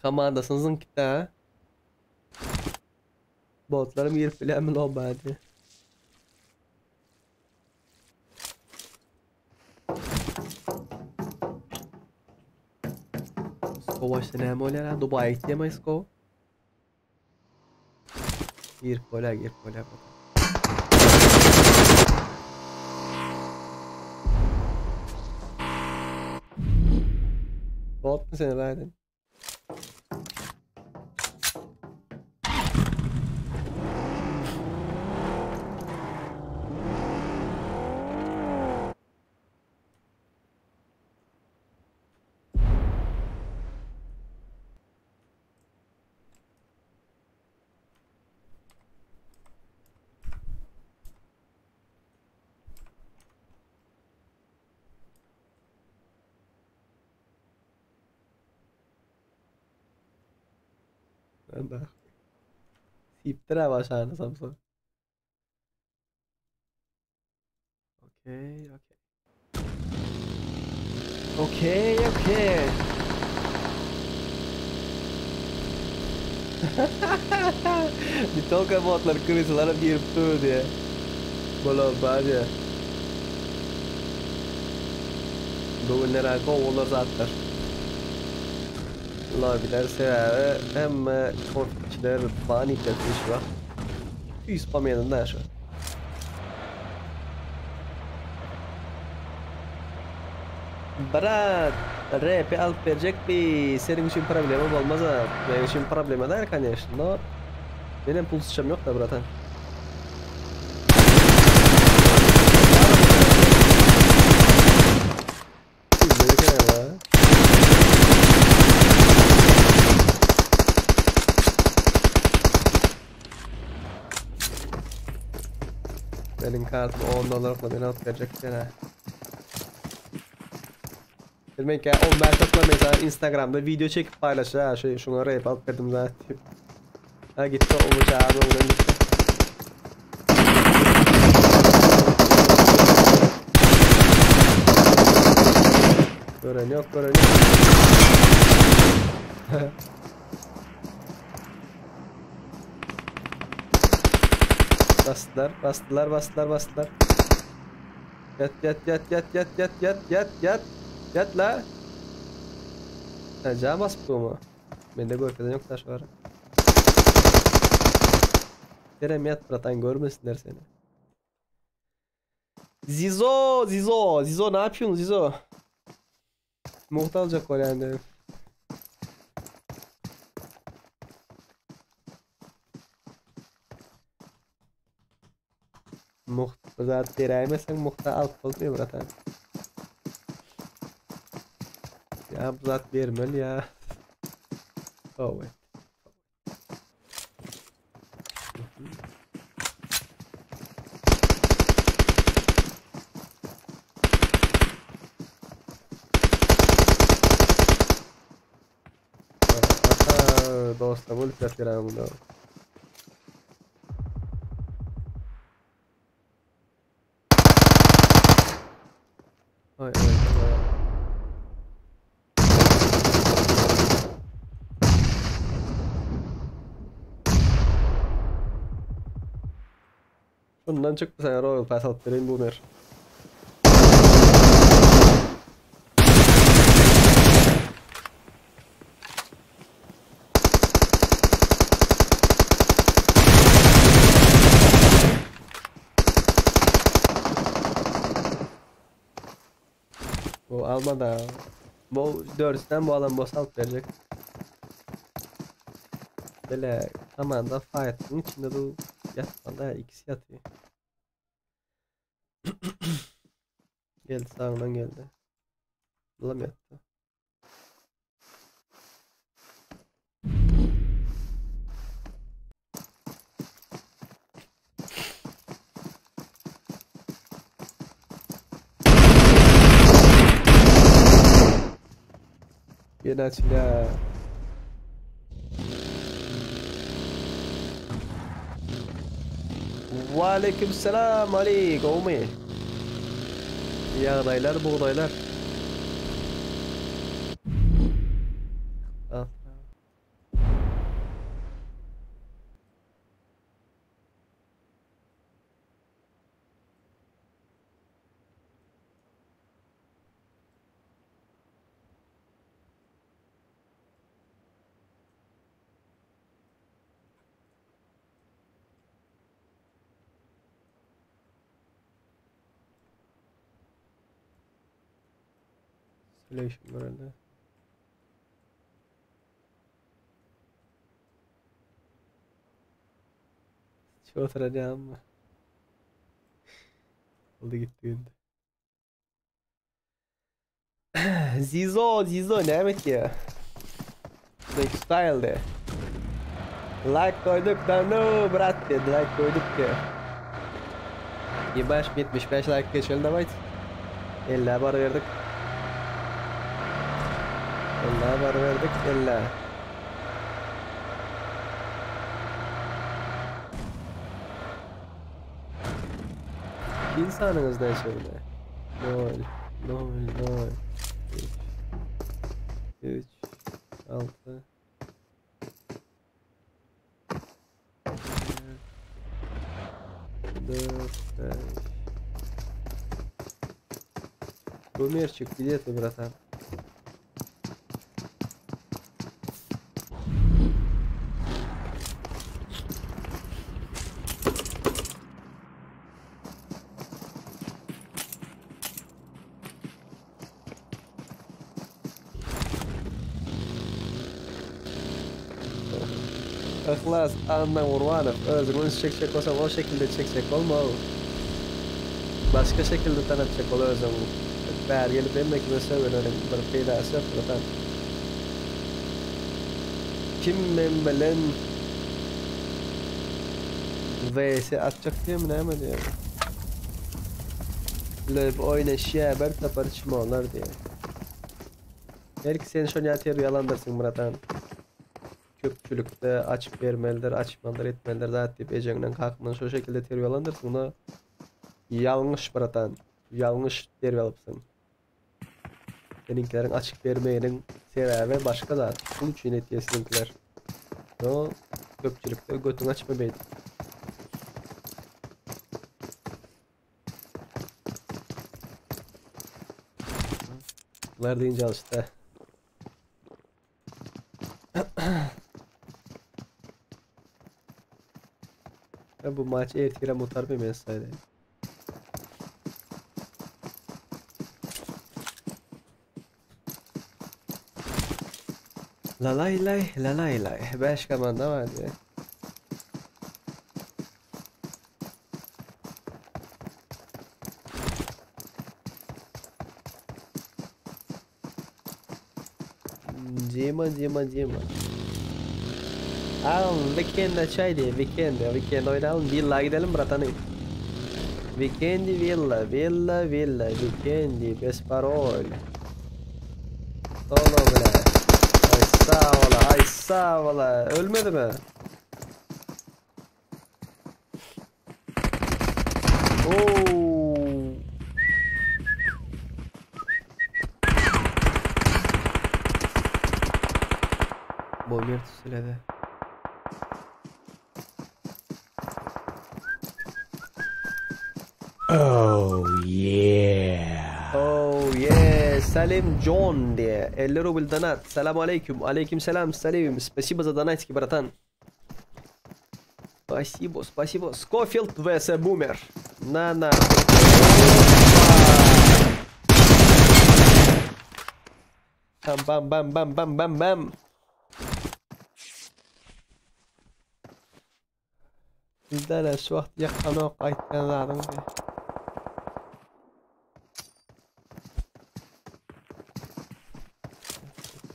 B: Komandasyny zyňyp gitdi ha. Botlarym girip bilýärmi lobba diýe. Sko başda näme bolýar ha? Dubaýa gitýärmi Sko? Girip bolýar, girip bolýar. Botmy sen Raiden? Ben Sipdir ha başarını Samsun. Okey, okey. Okey, okey. Не только botlar krysalar girip dur diye. Bola barya. Bugünler olar zatlar. Lobiler sebäbi hemme konflikçiler panik etmiş bak. Tüy spam ýanynda şu. Brat, rap alyp berjek bir senin üçin problema bolmaz ha. Benim için problema däl конечно, но benim pul sıçam yok da bratan. Benim kartım 10 dolarlıkla beni alıp verecek gene. Demek ki 15 topla mesela Instagram'da video çekip paylaş ha şey şuna rap alıp verdim zaten. Ha gitti o bıçağı oradan gitti. Gören yok gören yok. Bastılar bastılar bastılar bastılar. Yat yat yat yat yat yat yat yat yat. Yat la. Ha can basıp mu? Bende görkeden yok taş var. Kerem yat bratan görmesinler seni. Zizo, Zizo, Zizo ne yapıyorsun Zizo? Muhtar alacak o yani. Muht zat beräýmeseň muhta alyp bolmaýar bratan. Ya bu zat bermeli ya. Oh wait. Aha, dostlar bolup ýatyr bunda. Oy oy oy. Şundan çıktı sen Royal Pass alıp vereyim Boomer. Bu alma da. Bu dördünden bu alan boss alıp verecek. Bile komanda fight'ın içinde du ýatmaly ikisi ýatyr. Geldi sağından geldi. Bulam ýatdy. Ýene açylýar. Waleýkim salam Ali, gowmy? Ýagdaýlar, bugdaýlar. Ah. Selection herhalde. Şu oturacağım mı? Oldu gitti gündü. Zizo, Zizo näme etýär? Snake style de. Like koyduk da no brat dedi. Like koyduk ki. 25 75 like geçelim давайте. 50 bar verdik. 50 bar verdik 50. İnsanınız ne şöyle? 0 0 0 3 6 4 5 Кумирчик, где ты, братан? Yhlas Annagurbanow özüň üns çekjek bolsaň o şekilde çekjek bolma başga şekilde tanatjak bol özüň bäri gelip hemme kime sögüneniň bir peýdasy ýok bratan kim men bilen vs atjak diýemi näme diýýär Löp oýnaşýa bir topar çmolar diýýär Belki sen şony ýatyr ýalandyrsyň bratan Köpçülikde açyp bermelidir, açmalydyr, etmelidir zat diýip ejeňden kakňdan şo şekilde terbiýe alandyrsyň da ýalňyş bratan ýalňyş terbiýe alypsyň. Seniňkileriň açyp bermeginiň sebäbi başga zat. Pul üçin etýär siziňkiler. No köpçülikde götüňi açma beýdip. Bular dynç alyşda. Ben bu maç ertire mutar mı men sayda. La lay lay la lay lay. 5 komanda var diye. Dima, Dima, Dima. Al weekend çay diye weekend weekend oynayalım villa gidelim bratany. Weekendi villa villa villa weekendi bez parol. Solo bile. Ay sağ ola ay sağ ola. Ölmedi mi? Oo. Bomber tüsüledi.
D: Oh yeah.
B: Oh yeah. Salim John diye. 50 rubl donat. Selam aleyküm. Aleyküm selam Salim. Спасибо за донатики, братан. Спасибо, спасибо. Скофилд vs Бумер. На на. Bam bam bam bam bam bam bam. Bizden şu wagt ýakanok aýtýan zadyň diýip.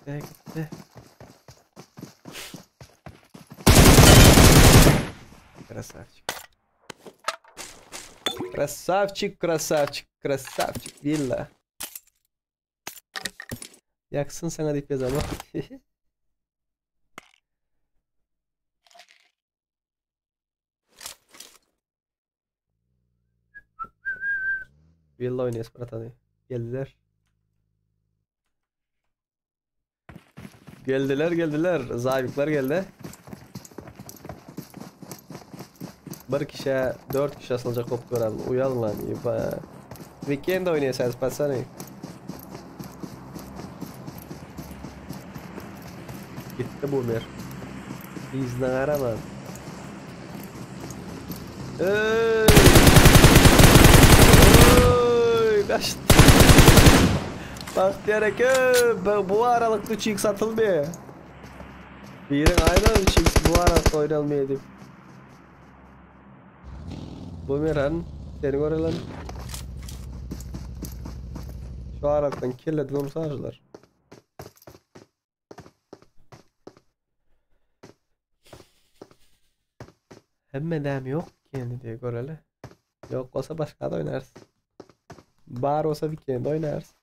B: Gitti gitti. Красавчик. Красавчик, красавчик, красавчик. Villa. Yaksın sana diýip ýazamok. Villa oýnaýas bratany. Geldiler. Geldiler geldiler. Zabikler geldi. Bir kişä dört kişi asyljak bolup gören uýal lan. Ýa. Weekend oýnaýas patsany. Gitti boomer. Yzyna garaman. Ey! Oy, kaçtı. Bahtiyar eke, bu aralıkta 3x satılmıyor. Birin aynen 3x bu aralıkta oynalmıyor diyip. Boomer han, seni görelim. Şu aralykdan kirledi mesajlar. Hemme dem yok kendi diye göreli. Yok olsa başka da oynarsın. Bar olsa bir kendi oynarsın.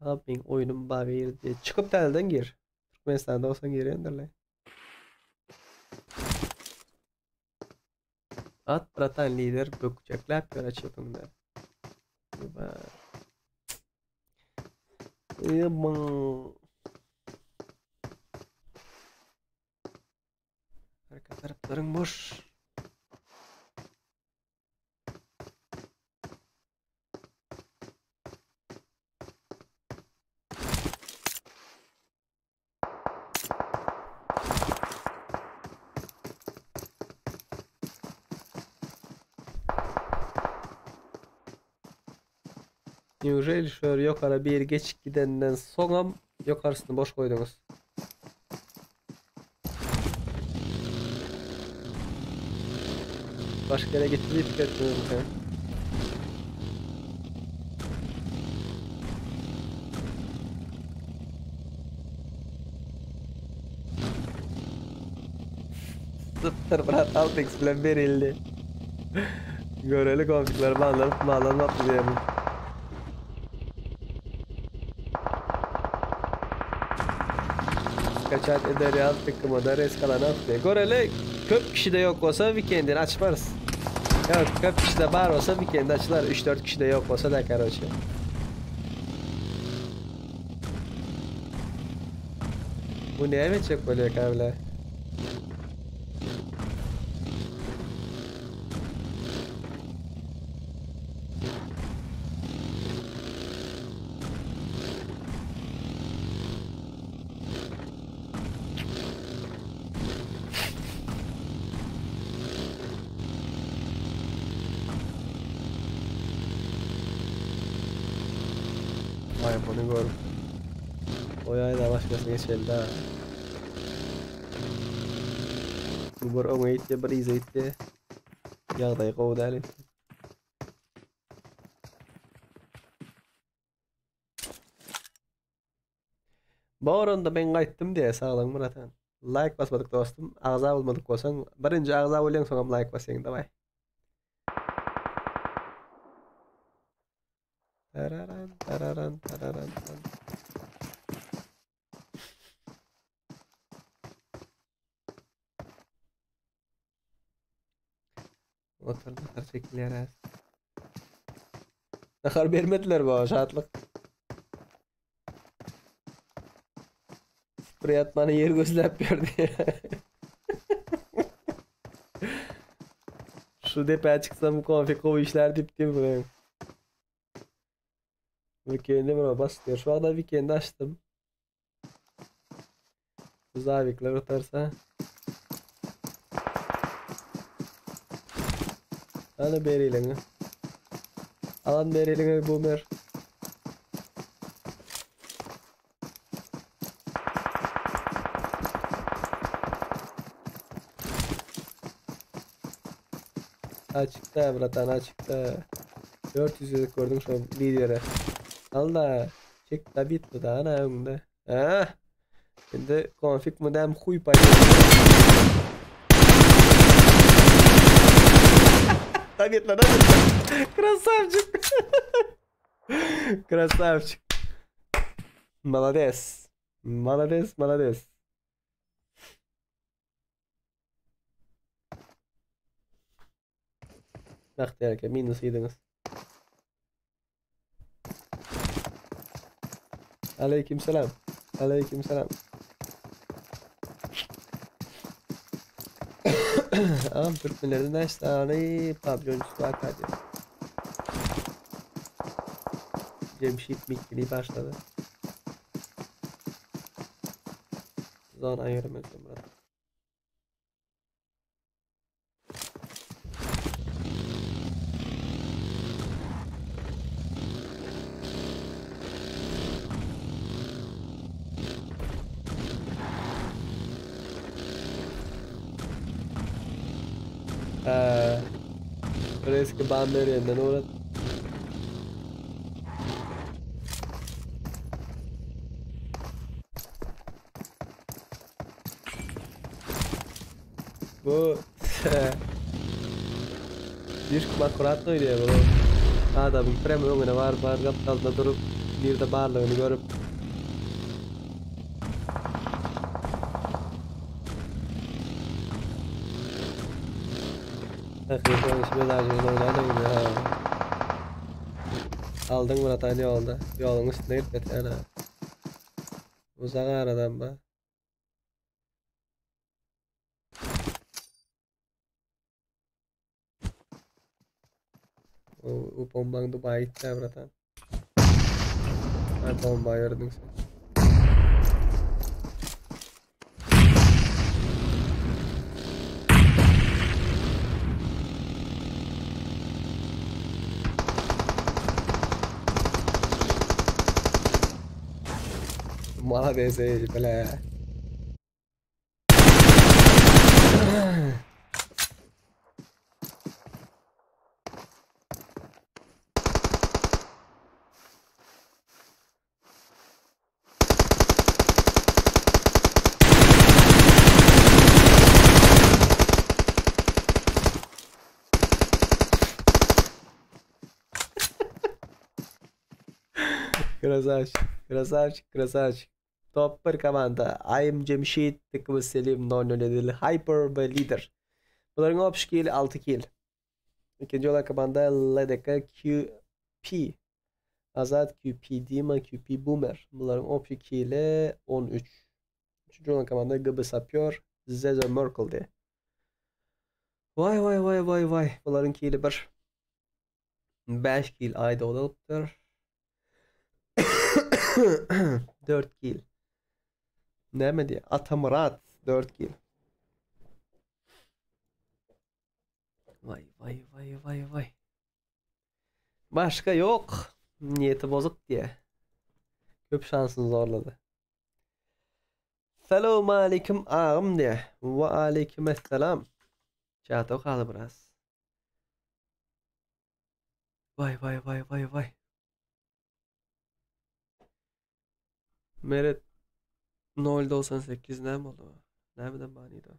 B: Abi oyunum bar diye. Çıkıp telden gir. Türkmenistan'da olsan girendirler. At bratan lider bökjekläp ýöre çepinde. Ýa. Arka tarafların boş. Neujeli şu ýokara bir geçip gidenden soňam ýokarsyny boş koydunuz. Başka yere gitti deyip etmiyorum ki. Zıttır bırak Altex bilen verildi. Göreli konfikler bağlanıp bağlanmak diyelim. Kaçar eder ya tıkkımada res kalan atıyor. Göreli köp kişi de yok olsa weekendini açmarız. Yok köp kişi de bar olsa weekend açılar. 3-4 kişi de yok olsa da karoçe. Bu neye mi çek böyle kabla? Vay bunu gör. O da başkasına geçeldi ha. Bu bir öňe gitdi, bir yza gitdi. Ýagdaý gowy däl. Bu oranda ben gaýtdym diye saglyň Muratan. Like basmadyk dostum. Agza bolmadyk bolsaň, birinji agza bolýaň soňam like basaň daway. Tararan tararan tararan. Otur nahar çekilýär az. Nahar bermediler bu şatlyk. Sprey atmany ýer gözläp berdi. Şu depä çyksam konfig gowy işler diýip diýip buraya. Weekend'e bura bas diyor. Şu anda weekend'i açtım. Zavikler atarsa. Hadi berileňi. Alan berileňi boomer. Açykda bratan açykda. 400 gezek gördüm şo lideri. Al-da. Çek da da ana öňünde. Ha. Indi konfig mı huy payda. Dabitla dabitla. Красавчик. Красавчик. Молодец. Молодец, молодец. Bagtyýar eke minus iýdiňiz. Aleyküm selam. Aleyküm selam. Agam türkmenlerden näçe sany PUBG oýunçysy barka diýip. Jemşit Mikli başlady. Zona ýöremezdim brat. Reski ban berýänden urat. Bu Diýişkim akkuratno oýnaýar bu. Adamyň prem öňüne baryp bar gapdalynda durup nirde barlygyny görüp. Aldyň bratan ýolda. Ýoluň üstüne gidip ýatýan. Uzak aradan ba. O, o bombaň Dubaýa gitdi bratan. Ay bomba ýördüň sen. Молодец, ey, бля. Красавчик, красавчик, красавчик. Top 1 komanda. I'm Jemşit, Tıkımı Selim, 007, Hyper ve Leader. Bularyň opş kill 6 kill. Ikinji olan komanda LDK QP. Azat QP Dima QP Boomer. Bularyň opşy kili 13. Üçünji olan komanda GB Sapyor, Zezo Merkel diye. Vay vay vay vay vay. Bularyň kili 1. 5 kill ayda bolupdyr. 4 kill. Näme diýe? Atamurat 4 kill. Vay vay vay vay vay. Başka yok. Niyeti bozuk diye. Köp şansını zorladı. Selamun aleyküm ağam diye. Ve aleyküm esselam. Çağatay okaly biraz. Vay vay vay vay vay. Meret 0.98 näme boldy? Nämeden manyda?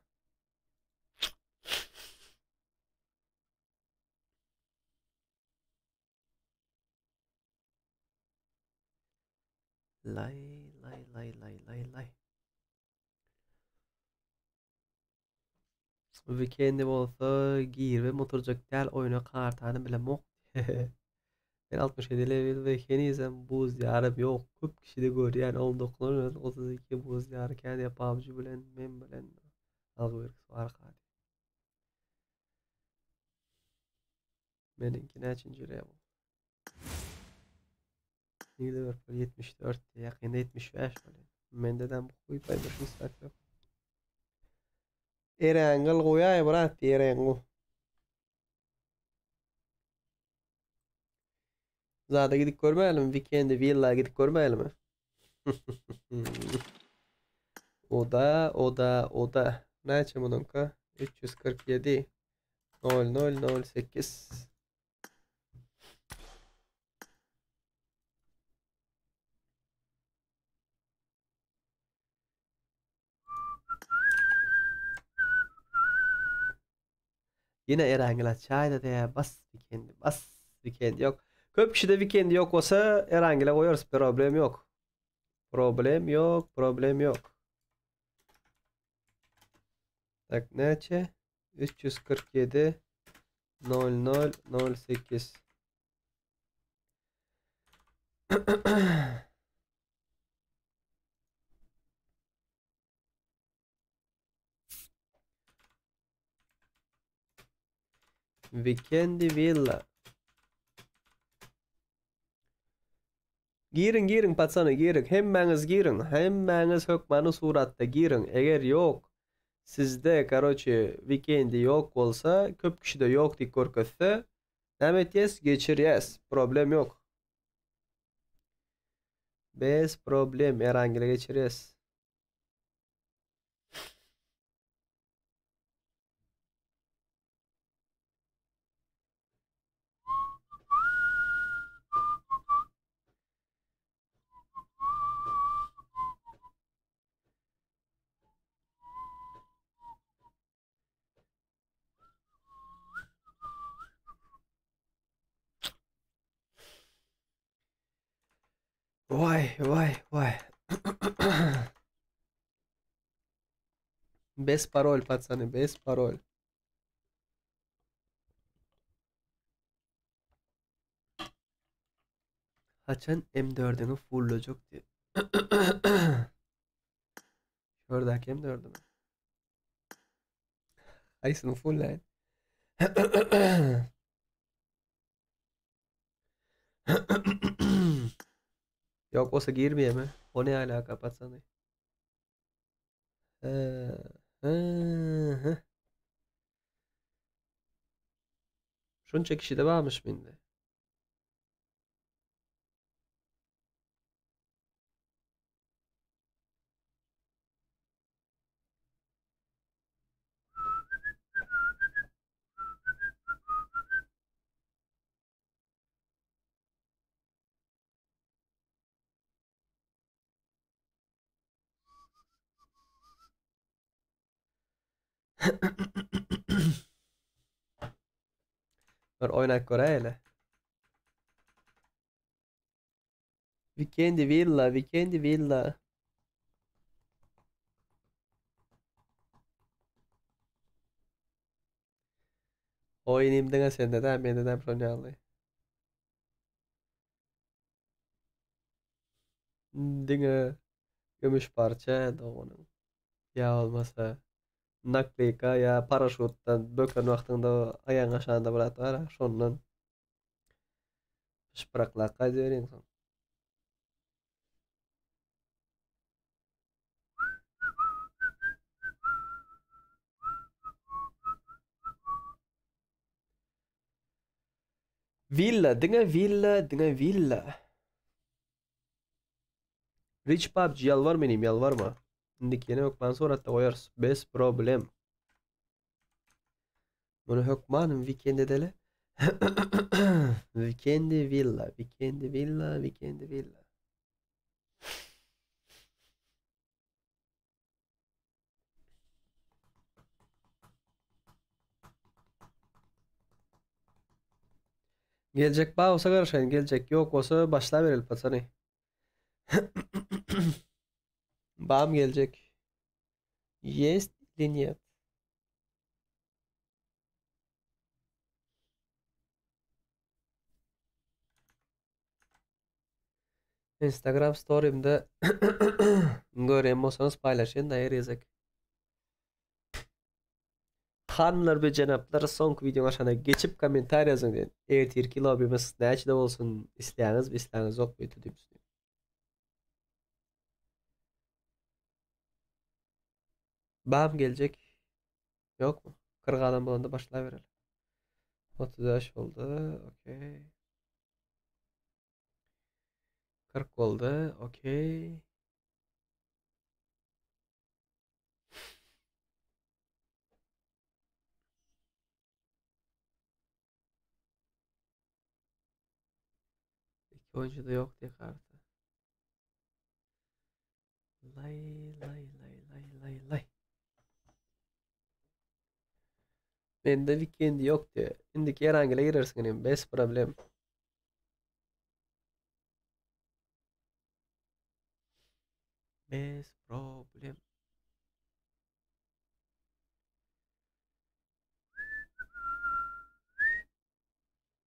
B: Lay lay lay lay lay lay. Weekendi bolsa giribem oturjak däl oýna kartany bilemok. Men 67 level we henizem buz ýarym ýok. Köp kişide görýän 19 32 buz ýary kän diýip PUBG bilen men bilen algy bergisi barka. Meniňki näçinji level? Liverpool 74 ýakynda 75 bolýar. Mendeden bu huý paýlaşyň stat ýok. Erengil goýaý brat, Erengil. Zada gidip görmäýelimi? Weekend'e villa gidip görmäýelimi? Oda, oda, oda. Näçe munuňka? 347. 0008. Yine Erangel açaýda diýä bas weekend bas weekend ýok. Köp kişide weekend ýok bolsa Erangele goýarys problem ýok. Problem ýok, problem ýok. Tak näçe? 347 00 08 Vikendi Villa. Giriň giriň patsany giriň hemmäňiz giriň hemmäňiz hökmany suratda giriň eger ýok sizde karoçe wikendi ýok bolsa köp kişide ýok diýip görkezse näme etýäs geçirýäs problem ýok bez problem erangile geçirýäs. Vay vay vay. Bez parol patsany, bez parol. Haçan M4-üňi fullajak diýip. Şördäki M4-ümi? Haýsyny fullaýyn? Ýok bolsa girmeýärmi? O ne alaka patsany? Şunça kişi de varmış mende. Bir oýnap göräýeli. Vikendi Villa, Vikendi Villa. Oýun diňe sende dä, mende dä şon ýaly. Diňe gümüş parça doganyň. Ýa bolmasa nakleyka ýa paraşutdan böken wagtyňda aýagyň aşagynda bir zat bar-a, şondan pyşbyraklap gaýdyberýäň soň. Villa, diňe villa, diňe villa. Rich PUBG ýalbar menim ýalbarma. Indiki ýene hökman suratda goýarys. Bez problem. Muny hökman weekend edeli. Weekendi villa, weekendi villa, weekendi villa. Geljek bar bolsa garaşaýyn, geljek ýok bolsa başlabereli patsany. Bam geljek. Есть или нет? Instagram storymda görýän bolsaňyz paýlaşýan da her gezek. Hanlar we jenaplar soňky videoň aşagyna geçip kommentariý ýazyň diýen. Ertirki lobbymiz näçede bolsun isleýäňizmi isläňizokmy diýip. Bam geljek. Ýokmy? 40 adam bolanda başlabereli. 35 boldy. Okey. 40 boldy. Okey. İki oyuncu da yok diye kartı. Lay lay lay lay lay lay. Mende weekend yok diye. Indiki herangile girersiň inim. Bez problem. Bez problem.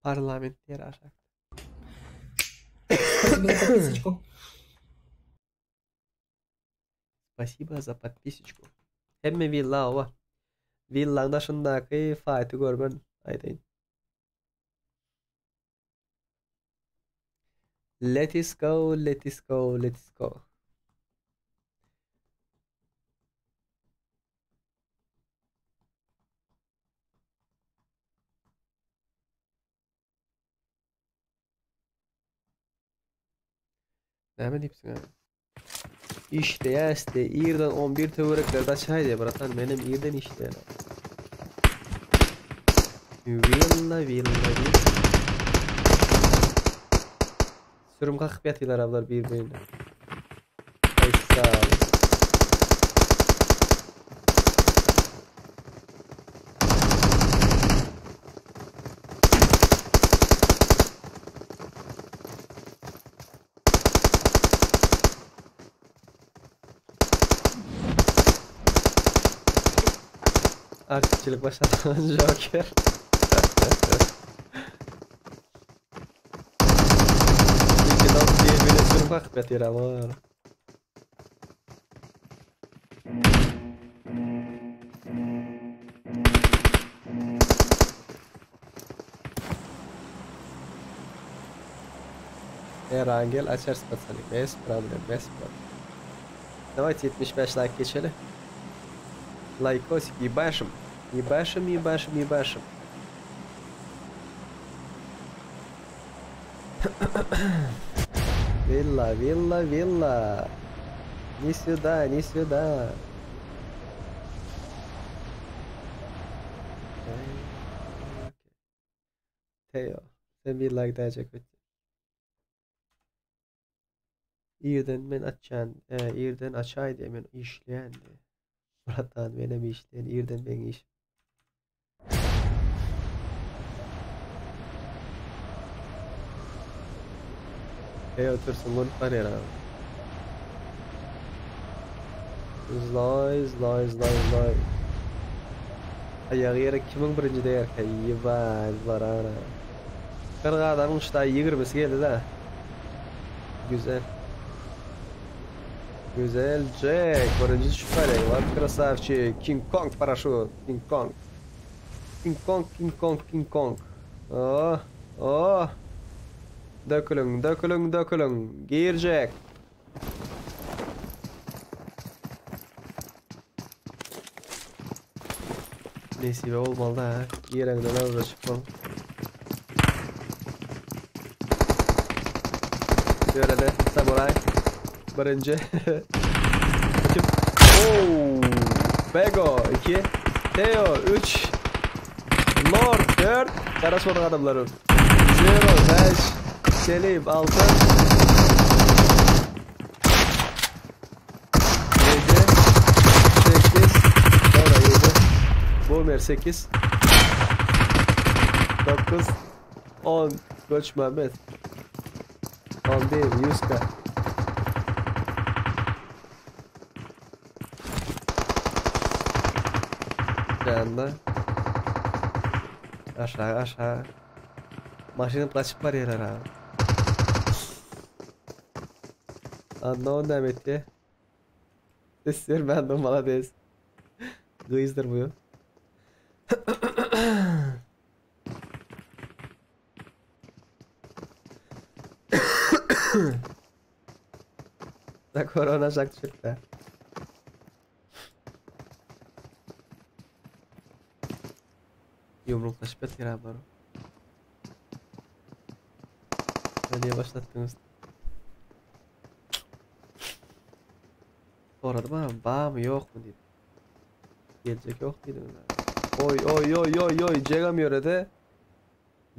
B: Parlament diýer aşak.
E: Спасибо за подписочку.
B: Spasiba za podpisочку. Hemme villa oba. Villaň daşyndaky faýty görmen aýdaýyn. Let is go, let is go, let is go. Näme diýipsiň abi? Işleýäs de irden 11 töwereklerde açaý diýe bratan menem irden işleýän. Villa villa villa. Sürüm kakyp ýatylar ablar bir-birine. Aý sag ol. Artistçilik başlady Joker. Iki dost birbirine sürüp kakyp ýatyr ama. Erangel açarys patsany. Bez problem, bez problem. Давайте 75 laýk geçeli. Laýkosik ýebaşym. Ýebaşym, ýebaşym, ýebaşym. Villa, villa, villa. Ne сюда, ne сюда. Teo, sen bir like däjek ötdi. Irden men açýan, e, irden açaý diýe men işleýän diýe. Bratan menem işleýän, irden meň işim. Eý otursun bolup barýar abi. Zlaý, zlaý, zlaý, zlaý. Aýagy ýere kimiň birinji degerkä? Ýebaý, barana. 40 adamyň ştaý 20-si geldi da. Güzel. Güzel Jack. Birinji düşüp barýar. What krasavçik. King Kong paraşut. King Kong. King Kong, King Kong, King Kong. Oh, oh. Dökülüň, dökülüň, dökülüň. Gir Jack. Nesibe bolmaly ha. Gireňden awra çykmaly. Ýörede samuray. Birinji. Kim? Oo! Bego 2. Teo 3. Lord 4. Garaşmadyk adamlarym. Zero 5. Selim 6. 7 8 Sonra 7 Boomer 8 9 10 Göç Mehmet 11 Yuska Ýanda Aşağı aşağı Maşyny gaçyp barýarlar abi. Anna näme etdi? Ses bermändim malades. Gyzdyr bu. Da korona şak düşüpdi. Ýumruklaşyp ýatyr ablar. Niye başlattınız? Soradım ama ba mı yok mu diýip. Geljek yok diýdim. Oy oy oy oy oy Jegam ýöredi.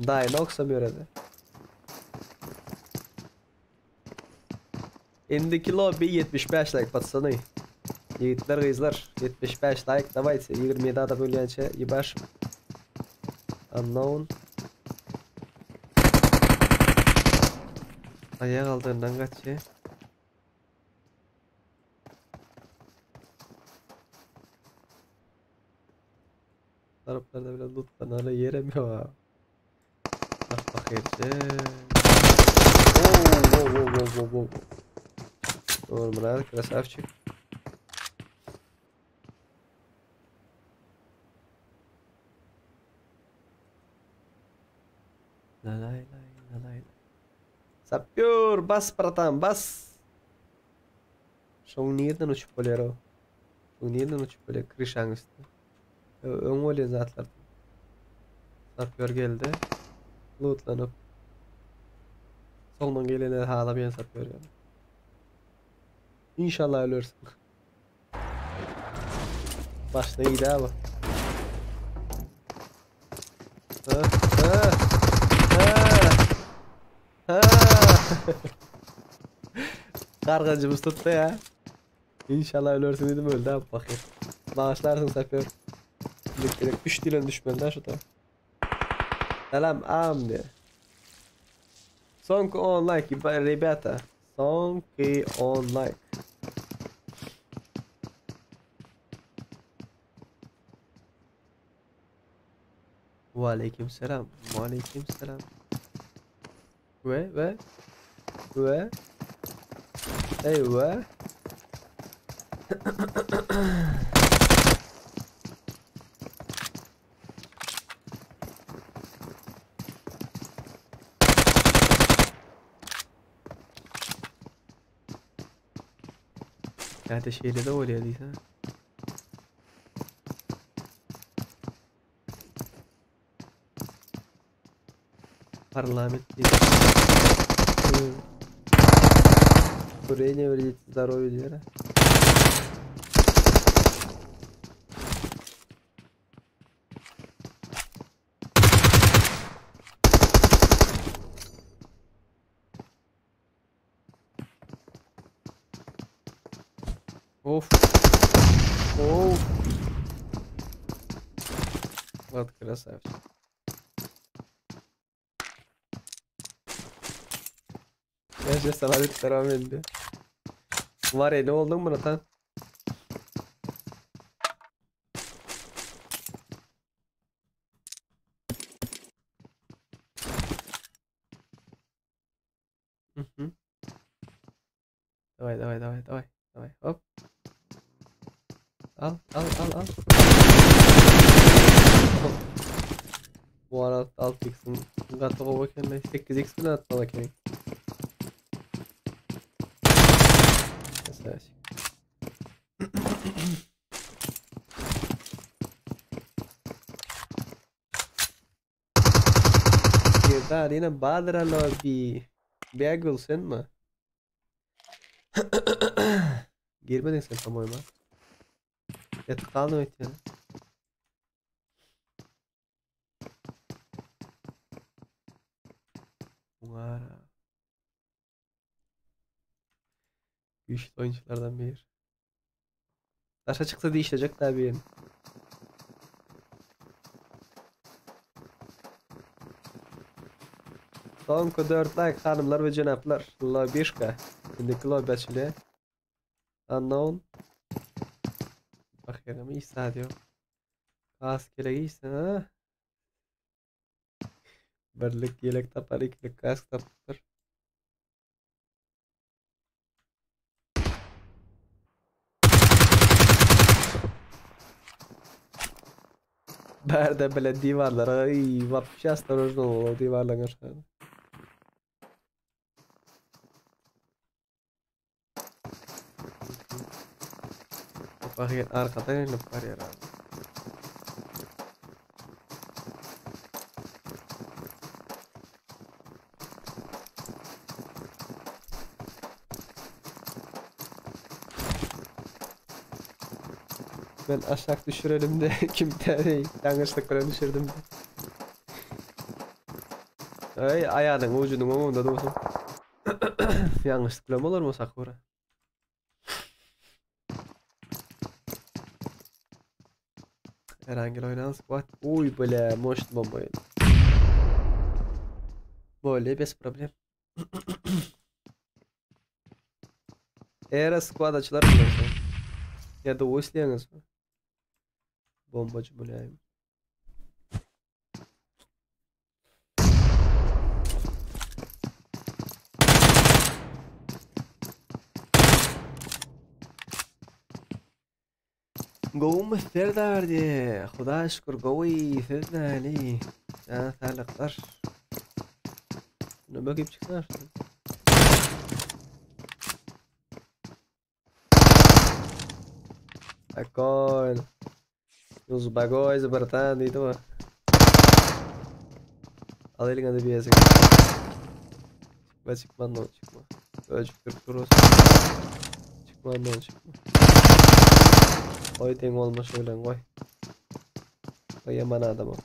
B: Dynoxam ýöredi. Indiki lobby 75 like patsany. Ýigitler gyzlar 75 like dawayte 27 adam ölýänçe ýebaşym. Unknown. Aýak aldyndan gaçýa. Taraplarda bile lootlanara ýerem ýok ha. Bak bakayım. Oh, oh, oh, oh, oh, oh. Doğru красавчик. La lay lay la lay lay. Sapýor bas bratan bas. Şoň nirden uçup bolýar o? Şoň nirden uçup bolýar kryşaň üstüne? Öň bolýan zatlar. Sapýor geldi. Lootlanyp. Soňdan gelenler halamaýan sapýor ýaly. İnşallah ölersin. Başına iyiydi abi. Ha, ha, ha, ha. Kargacımız tuttu ya. İnşallah ölürsün dedim öldü abi bakayım. Bağışlarsın Sapıyor. Direkt 3 dilen düşmeli şu da. Selam amdi. Sonki 10 like ребята. Sonki 10 like. Ve selam. Ve selam. Ve ve ve Eyvah. Käte şeýle de bolýar diýsene. Parlament diýip. Курение вредит здоровью diýär. Of. Of. Вот красавчик. Yaşa sana bir devam endi. Var ya ne oldun mu Nathan? Hı hı. Давай, давай, давай, давай, давай. Hop. Al, al, al, al. Hop. Bu arada 6x'in gaty gowy eken, 8x bilen atmaly eken. Красавчик. Girdi yine Bahadır abi. Bagel sen mi? Girmedin sen tam oyuna. Yatıp kaldın ötüyor. Bunlara. Güçlü oyunculardan bir. Taşa çıksa değişecek tabii. Soňky 4 like hanymlar we jenaplar. Lobişka. Indiki lobby açylýar. Unknown. Bakýarym İsa diýär. Kask gerek İsa. Ha? Birlik ýelek tapar, ikilik kask tapypdyr. Bärde bile diwarlara ay vapşe ostorojno ol diwarlaryň aşagyna. Bakayım arkadan inip barýar abi. Ben aşak düşürelim de kim tane yanlışlık bilen düşürdüm. Ay ayağının ucunun umumunda dursun. Ýalňyşlyk bilen bolarmy Sakura? Erangel oýnan squad. Uy bile, может bomba. Bolýa bez problem. Era squad açylar bilen. Ya da o isleýäňiz. Bombacı bolýaýym. Gowumy Serdar diýe. Hudaýa şükür gowy. Siz näli? Jana saglyklar. Nöbe giyip çyksana şunu. Akon. Uzbagoýz bratan diýdi bu. Al eliňe de bir ezik. Çıkma çıkma no çıkma. Öcüktürüp durursun. Çıkma no çıkma. Oy deň olma şöyle goý. Goý ýaman adama.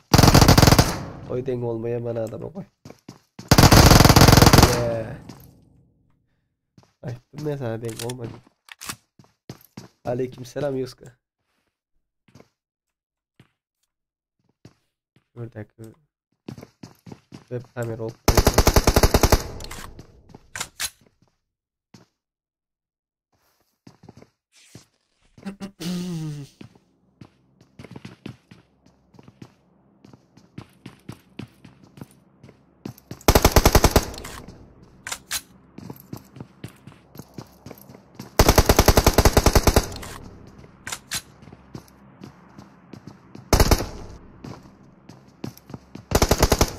B: Goý deň olma ýaman adama goý. Yeah. Aýtdym men sana deň olma diýip. Aleyküm selam Yuska. Şuradaki web kamera olup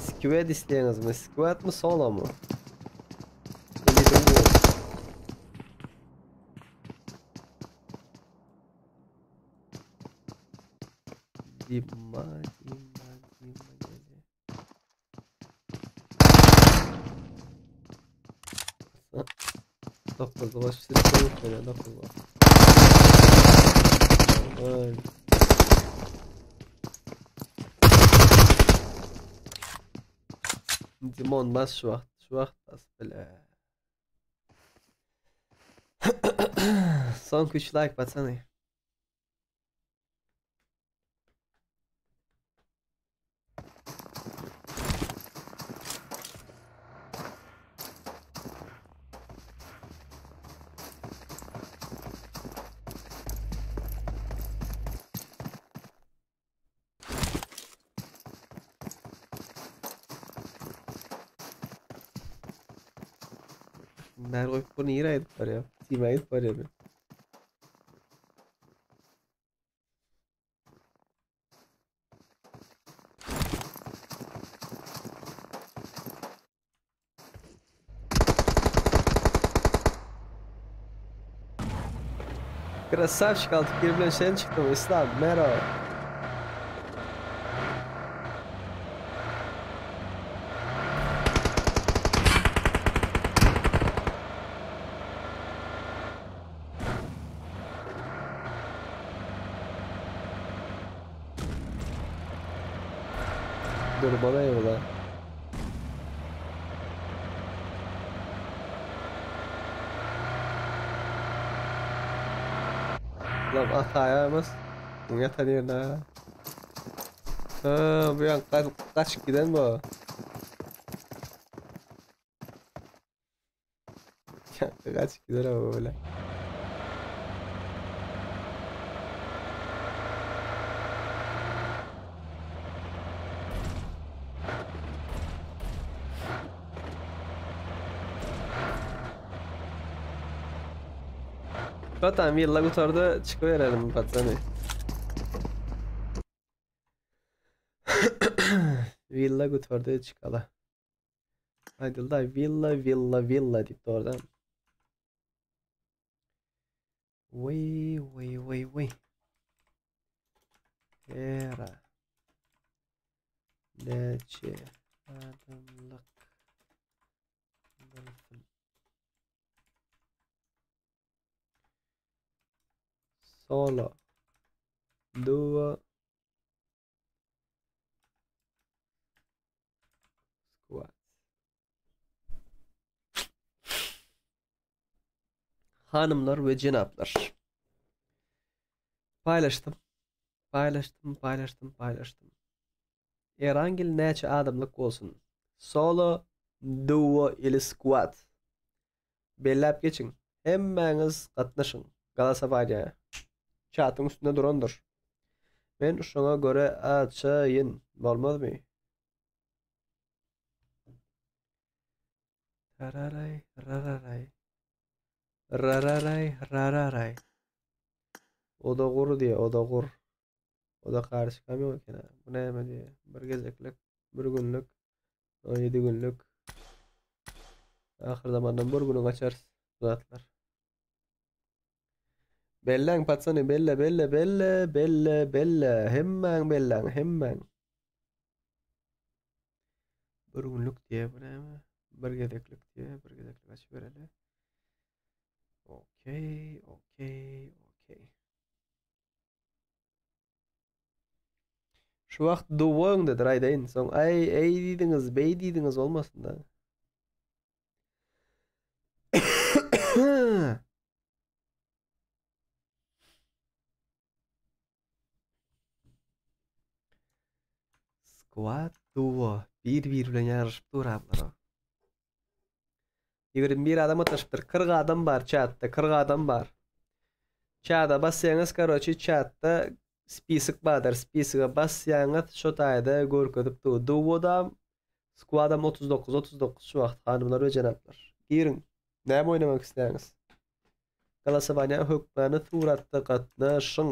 B: Squad isleýäňizmi? Squad mı solo mu? Dima, Dima, Dima geldi. Dokuz baş böyle dokuz baş. Dimon bas şu wagt, şu wagt bas bile. Son 3 like batsana. Bär goýup bu nirä gidip barýar? Time gidip barýar. Krasavçik altık bir bilen sen çıktım İslam merhaba. Dur bana eyvallah. Lan at ayağımız. Yatan yerine. Ha, bu yan kaç, kaç giden bu. Kaç gider ama böyle. Zaten villa gutarda çıkıverelim patronu. Villa gutarda çıkala. Haydi la villa villa villa deyip oradan. Vay vay vay vay. Era. Neçe adımlık. Solo. Duo. Squad. Hanymlar we jenaplar. Paýlaşdym. Paýlaşdym, paýlaşdym, paýlaşdym. Erangel näçe adamlyk bolsun? Solo, duo ili squad. Belläp geçiň. Hemmäňiz gatnaşyň. Golosowanýa. Çatyň üstünde durandyr. Men şoňa görä açaýyn. Bolmazmy? Tararay, rararay. Rararay, rararay. Oda gur diýe, oda gur. Oda karışykam ýok eken. Bu näme diýe? Bir gezeklik, bir günlük, 17 günlük. Ahyr zamandan bir günü gaçarys bu zatlar. Belläň patsany, belle, belle, belle, belle, belle. Hemmäň belläň, hemmäň. Bir günlük diýe bu näme? Bir gezeklik diýe, bir gezeklik açyp bereli. Okey, okey, okey. Şu wagt duwa öňdedir aýdaýyn. Soň aý, eý diýdiňiz, beý diýdiňiz bolmasyn da. Squad duo bir-bir bilen ýaryşyp dur ablar. 21 adam gatnaşypdyr. 40 adam bar chatda, 40 adam bar. Chata basýaňyz, karoçi, chatda spisok bardyr. Spisoga basýaňyz, şo taýda görkezip dur. Duodam, squadam 39, 39 şu wagt hanymlar we jenaplar. Giriň. Näme oýnamak isleýäňiz? Golosowanýa hökmany suratda gatnaşyň.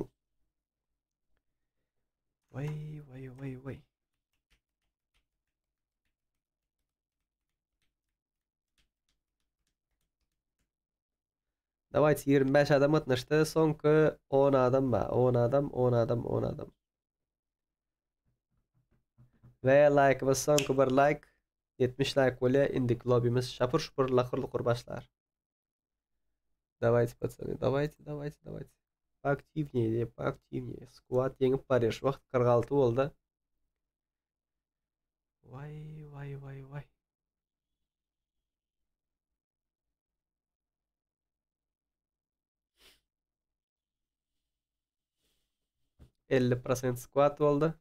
B: Waý, waý, waý, waý. Dawayt 25 adam gatnaşdy. Soňky 10 adam bar. 10 adam, 10 adam, 10 adam. We like'ymyz soňky bir like 70 like bolýar. Indiki lobbymiz şapur şupur lakyr lukur başlar. Dawayt patsany, dawayt, dawayt, dawayt. Поактивнее, diýip, поактивнее. Squad ýeňip barýar. Şu wagt 46 boldy. Vay vay vay vay. 50% squat boldy.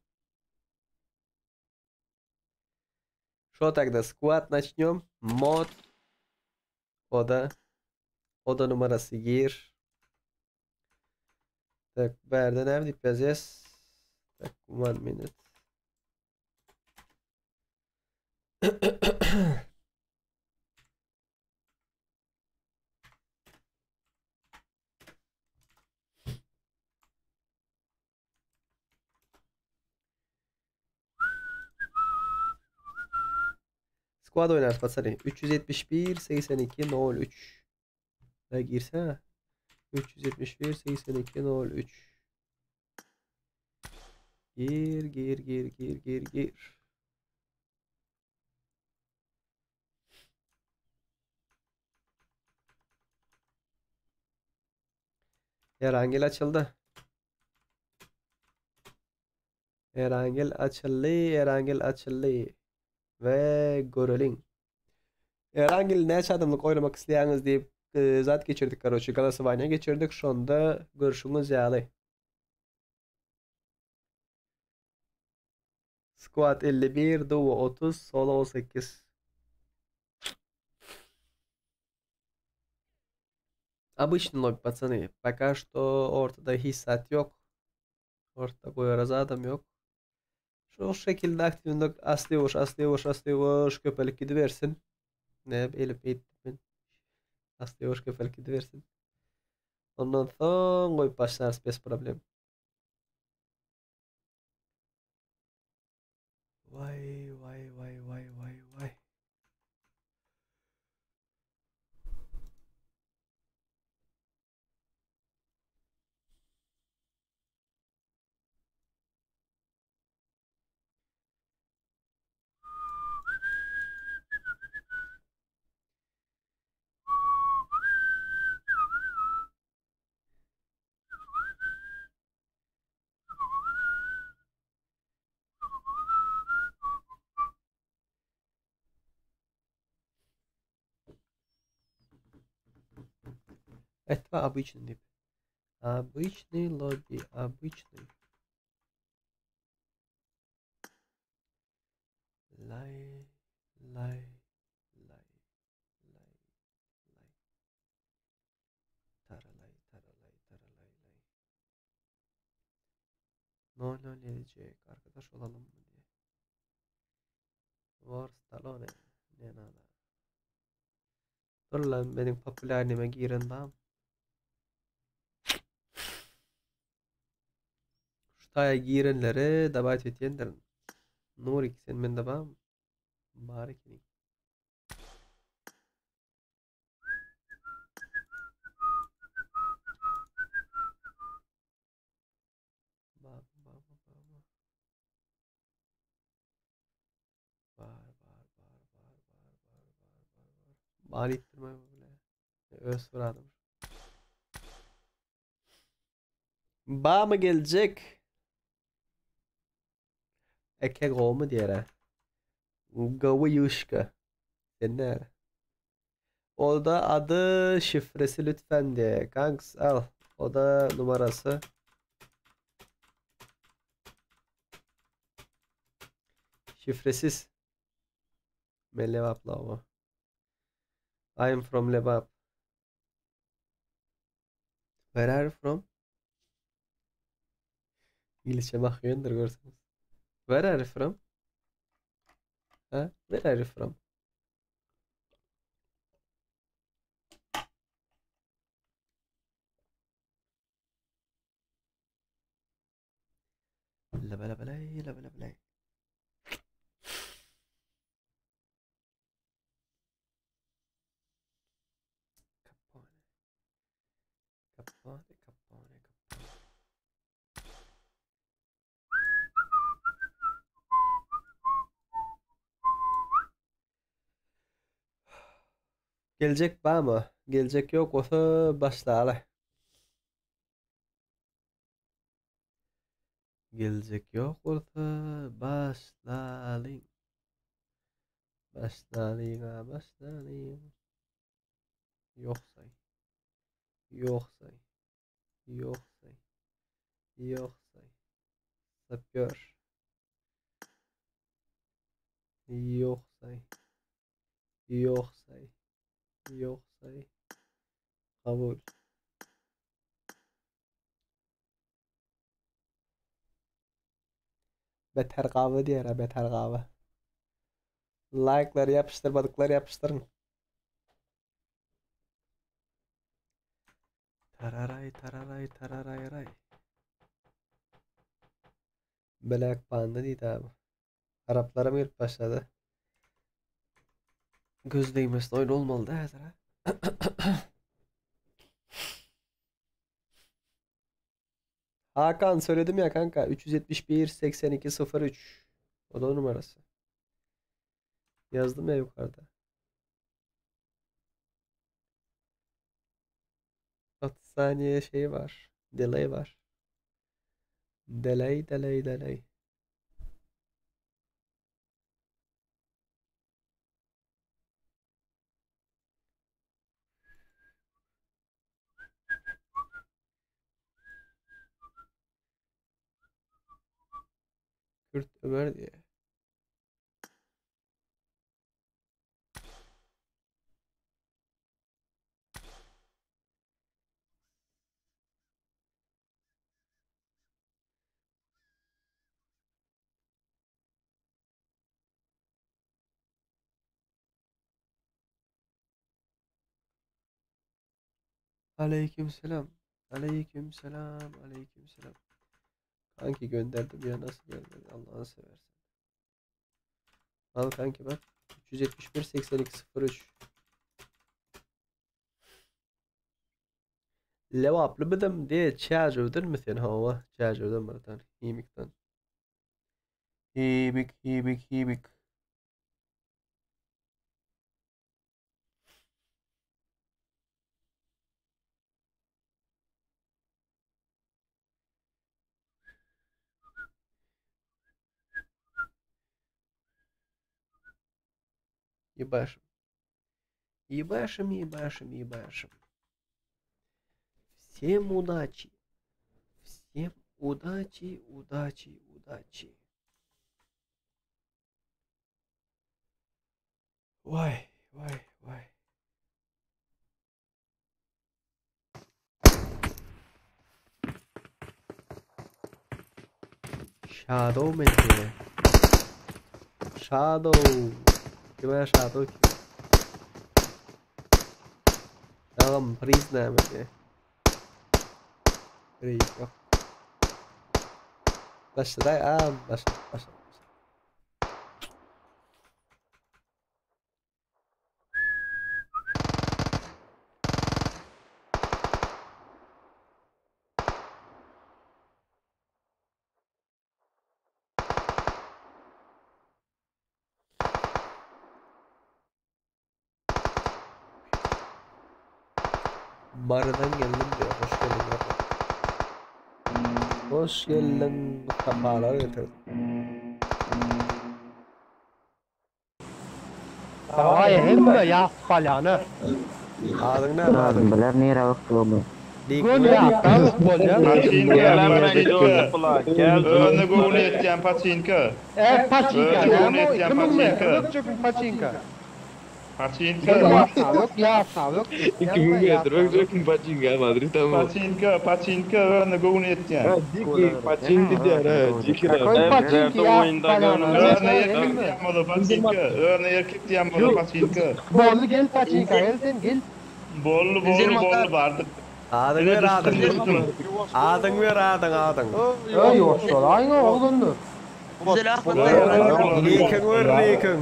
B: Şo тогда squat начнем. Mod oda oda numarasy gir. Tak, bärde näme diýip ýazýas? Tak, one minute. Squad oýnarys patsany. 371 82 03. Da girsene. 371 82 03. Gir gir gir gir gir gir. Erangel açyldy. Erangel açyldy, Erangel açyldy. We göreliň. Erangel näçe adamlyk oýnamak isleýäňiz diýip e, zat geçirdik, karoçi, golosowanie geçirdik. Şonda görşüňiz ýaly. Squad 51, Duo 30, Solo 18. Обычный lobby, пацаны. Пока что ortada hiç zat ýok. Ortada goýara zadam ýok. Şu şekilde aktiwlik asly ýuwaş, asly ýuwaş, asly ýuwaş köpelip gidibersin. Ne elip eýtdim men. Asly ýuwaş köpelip gidibersin. Ondan soň goýup başlarys bez problem. Vay vay vay vay vay vay. Aýtma obyçny diýip. Obyçny lobby, obyçny. Lay, lay, lay, lay, lay. Taralay, taralay, taralay, lay. Nol nol edecek. Arkadaş olalım mı diye. War Stallone. Ne nada. Dur lan benim popülerliğime giren bam. Şutaya girenlere davet etyendirin. Nurik sen mende bam. Bar ekeniň. Bar bar bar bar. Bar bar bar bar bar bar bar bar bar. Bar ittirme bile. Öz soradym. Bamy geljek? Eke gowmy diýere. Gowy ýuşka. Sen näre? O da adı şifresi lütfen diye. Kanks al. O da numarası. Şifresiz. Men Lebaply oba. I am from Lebap. Where are you from? İngilizce bakıyordur görseniz. Where are you from? Ha? Where are you from? Labalay labalay. Capone. Capone, Capone, Capone. Geljek barmy? Geljek ýok bolsa başlaly. Geljek ýok bolsa başlalyň. Başlalyň-a başlalyň. Ýoksaý. Ýoksaý. Ýoksaý. Ýoksaý. Sapýor. Ýoksaý. Ýoksaý. Ýoksaý. Kabul. Beter gawy diýer, beter gawy. Like'lary ýapyşdyrmadyklar ýapyşdyryň. Tararay tararay tararay ray. Black Panda diýdi abi. Araplaram gelip başlady. Göz degmesin oýun olmaly da häzir ha. Hakan söyledim ya kanka 371 82 03 o da numarası. Yazdım ya yukarıda. 30 saniye şey var. Delay var. Delay delay delay. Kürt Ömer diye. Aleyküm selam. Aleyküm selam. Aleyküm selam. Kanki gönderdim ya nasıl gelmedi Allah'ını seversen. Al kanki bak. 371 82 03. Lewaply bizem diye Çärjewden mi sen hawa Çärjewden birden himikden. Himik himik himik. Ебашим. Ебашим, ебашим, ебашим. Всем удачи. Всем удачи, удачи, удачи. Vay, vay, vay. Shadow men Shadow. Kime Shadow kim? Tamam, Priz näme diýýär? Priz ýok. Başladaý, a, başla, başla. Marydan geldim diýýär. Hoş geldiň Marydan. Hoş geldiň, sapalar getirdiň.
E: Daway hemme ýas balýany.
B: Adyň näme adyň?
F: Biler nirä okdugymy.
E: Göni ýasdan bolýar.
G: Paçinka, gel özüne göwni ýetýän paçinka.
E: E paçinka
G: Özüne göwni
E: näme o?
G: ýetýän
E: 2000 mi?
G: paçinka.
E: Ökjek paçinka.
G: Paçinka.
E: Ýasawlyk, ýasawlyk.
H: 2000 metre ökjek paçinka Madrid tamam.
G: Paçinka, paçinka özüne göwni ýetýän.
H: Ha diki paçinka diýär ha diki
E: Koy
H: da.
E: paçinka
I: oyunda
E: ýas
G: Özüne erkek
E: balýany.
G: diýen bolsa paçinka, özüne erkek diýen bolsa paçinka.
E: Boldy gel paçinka gel sen gel.
G: Bolly bolly bolly bardyk.
B: Adyň
G: Ine
B: ber
G: düşdüm
B: adyň.
G: düşdüm.
B: Adyň ber adyň adyň.
E: Ýa ýok şol. Aýna oglandy.
B: Nikiň ber nikiň.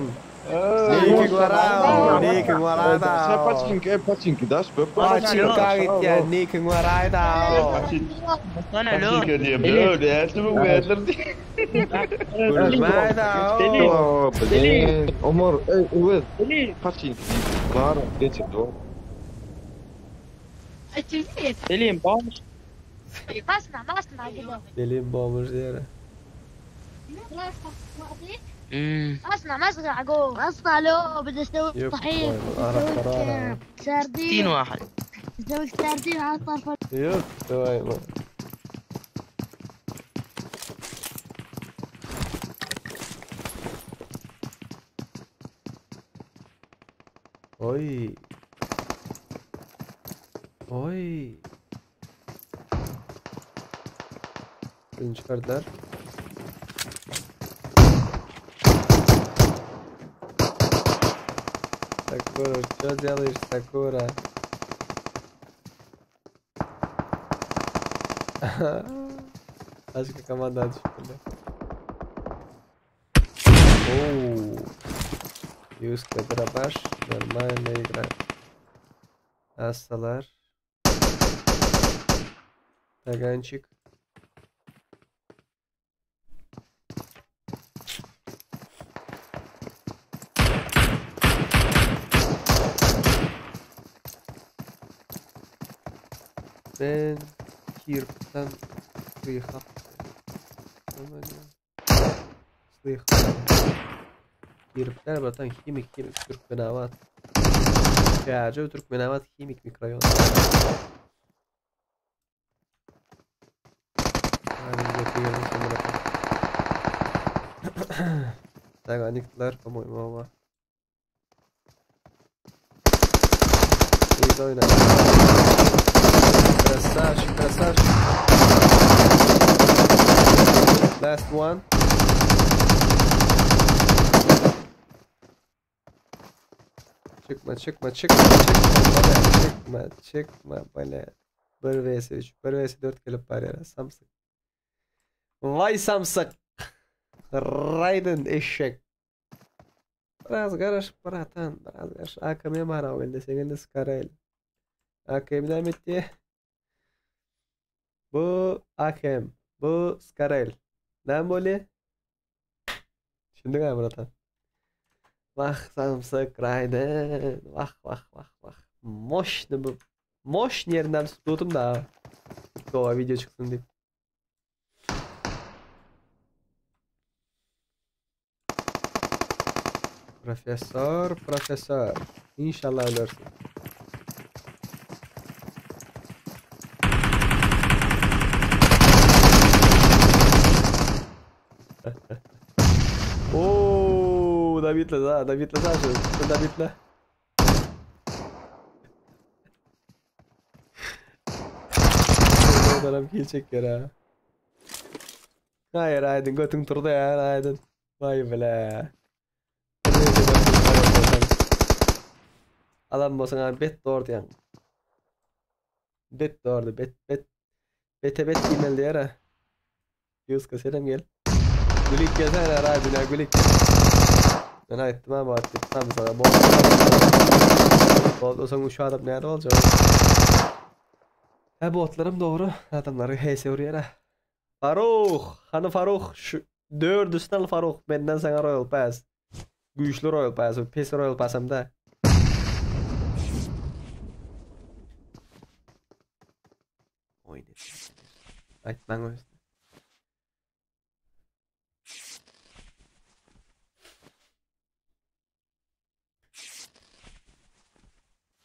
B: Nikiň bar aw, nikiň bar
H: Sen
B: aýda.
H: paçinka paçinka daş böp.
B: Paçinka gitýän nikiň bar aýda.
G: Paçinka diýe böl, ýa bu wedir diýe.
B: Gülme aýda.
H: Oh, blin. Omar, ey Uwe. Paçinka diýip. Bar geçirdi o.
I: Selim bomb.
J: Basma basma gidelim.
B: Selim bomur diýär.
J: اصنع مزرعة جو اصنع لو بدي اسوي
B: Yok
J: طحين
B: Araplar ara.
J: سردين
I: واحد.
J: اسوي سردين على الطرف
B: Yok doýma. Oy. Oy. Birini çıkardılar. Sakura, что делаешь, Sakura? Başka komanda düştü. Оу. Юска дробаш. Нормальная игра. Асталар. Таганчик. Ben Kirp'ten Slyha. Slyha. Kirpler bratan himik himik Türkmenabat. Çärjew Türkmenabat himik mikroraýon. Taganyklar, по-моему, ова. İyi oyna. Красавчик, красавчик. Last one. Çıkma, çıkma, çıkma, çıkma, bale, çıkma, çıkma, bale. 1 vs 3, 1 vs 4 gelip barýar. Samsyk. Vay samsyk. Raiden eşek. Biraz garaş bratan, biraz garaş. AKM bar o elde, sen elde Skarel. AKM näme etdi? Bu AKM, bu Skarel. Näme bolýar? Düşündiň bratan. Vah samsyk Raiden. Vah vah vah vah. Moşny bu. Moşny ýerinden tutdum da. Gowa video çyksyn diýip. Professor, professor. İnşallah ölersin. Bu da bitle da, da bitle da şu. Bu da bitle. Odanam kill çekýär ha. Haýyr aýdyn götüň turdy ya aýdyn. Vay bile. Alan bolsaň ha bet dor diýen. Bet dordy bet bet. Bete bet diýmeli diýer ha. Ýuska senem gel. Gülik gelsene Raýdyn ya gülik. Men aýtdym ha bu atdy. Tam sana bol. Bol olsaň üç adam näde boljak? Ha botlarym dogry. Adamlary HS urýar ha. Faruh, hany Faruh şu dördüsini al Faruh menden sana Royal Pass. Güýçli Royal Pass, pes Royal Pass hem de. Oýun Aýtmaň özüne.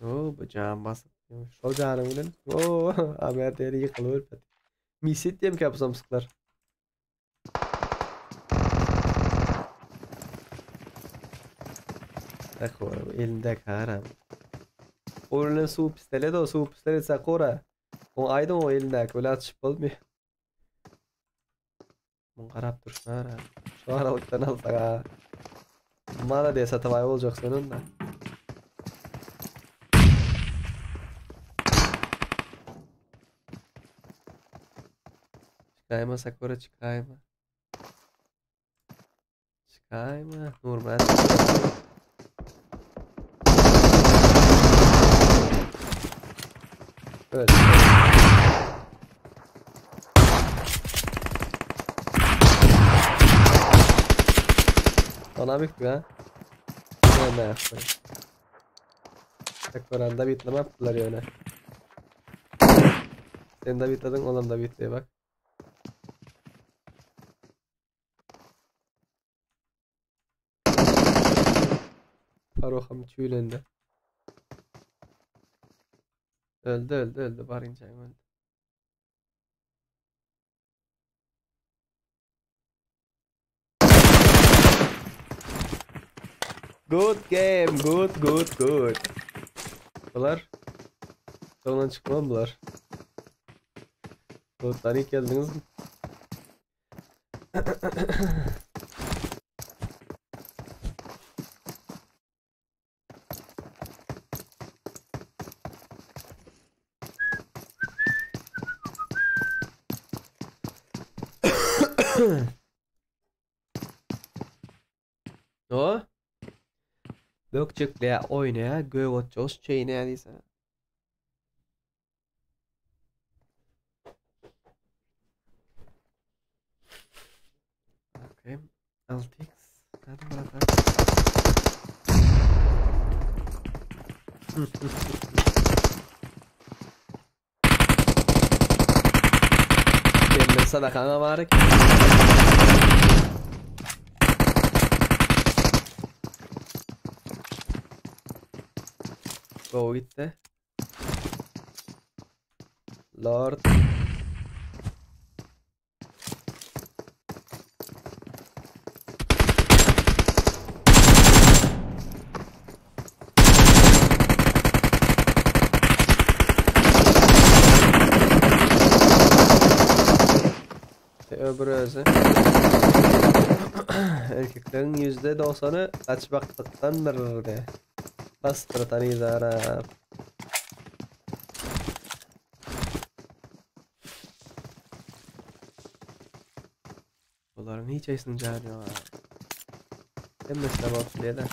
B: Oo, bu can basyp. Şol janyň bilen. Oo, Amer deri ýykylyp ölüp. Misit diýem ki bu samsyklar. Sakura, elinde karam. Orulan suw pistolet o suw pistolet Sakura. O aýdyň o elindäki öyle atyşyp bolmuyor. Mun garap durşuna ara. Şu aralykdan alsak ha. Mana diye satıp olacak sonunda. Çıkayma Sakura çıkayma. Çıkayma. Normal. Evet. Ona bitti ha. Ne yaptı? Sakura'nda bitleme yaptılar yani. Sen de bitledin, olam da bitti bak. Faruham tüylendi. Öldü öldü öldü barınca öldü. Good game, good good good. Bular. Sonundan çıkmam bular. Good'dan ilk geldiniz mi? O? Bökjükle oynaya gök otjoş çeýnä diýse. Okay. 6x. Hadi bratan. Senden sadakana var. Go gitti. Lord. Öbür özü. Erkeklerin %90'ı kaçmaktandır de. Bastır tanıyızara. Bunların hiç aysın canı yok. Hemmesine bak de.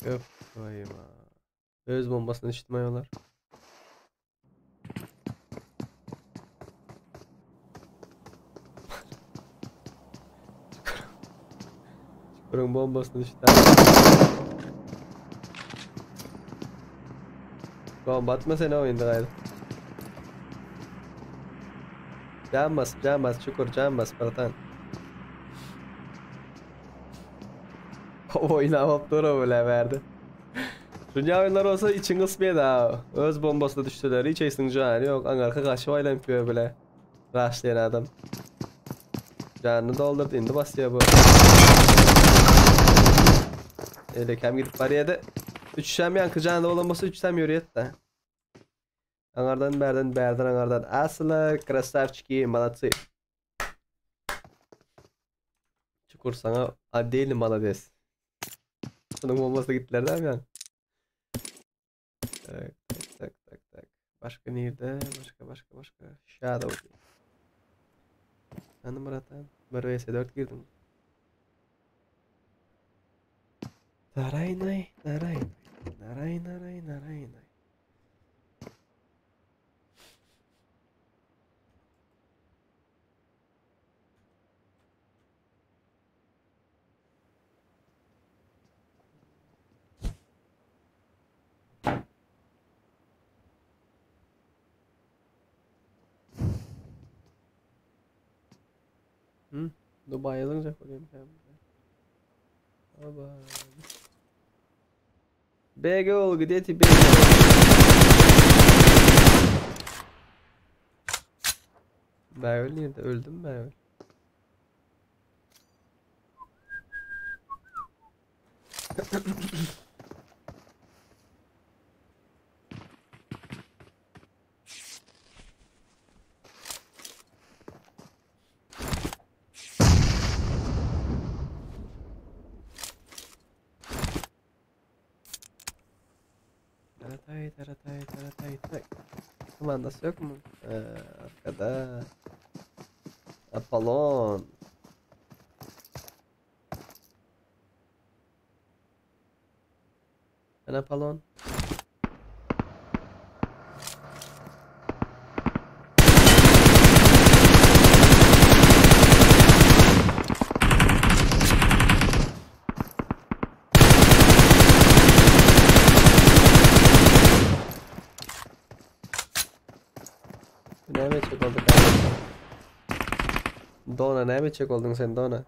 B: Öp koyma. Öz bombasını işitmiyorlar. Çukurun bombasını işte. Bomba atma seni oyunda gayrı. Can bas, can bas, çukur, can bas, bratan. Oynamap dur bile verdi. Dünya oyunları olsa için kısmıyor da. Öz bombasına düştüler. Hiç esin canı yok. Angarka kaşı aylanıp bile. Rushlaýan adam. Janyny doldurdy, indi basýar bu. Elekem gidip barýardy. Üçem ýaňky jany bolan bolsa üçem ýörýärdi. Aňardan bärden bärden aňardan. Asla krasavчики, молодцы. Çukur sana отдельный молодец. Şunuň bolmasa gitdiler dämi ýaňy? Tak, tak, tak, tak, tak. Başga nirde? Başga, başga, başga. Shadow. Hany Muratan? 1 vs 4 girdim. Naray nay, naray. Naray naray naray nay. Hı? Dubai alınca koyayım kendime. Baba. Бегал, где тебе? Bägül nirde? Öldüm mü Bägül? Taratay taratay taratay tak. Kumandası yok mu? Ee, arkada. Apollon. Ben Apollon. Näme etjek boldy kardeşim? Dona näme etjek bolduň sen Dona?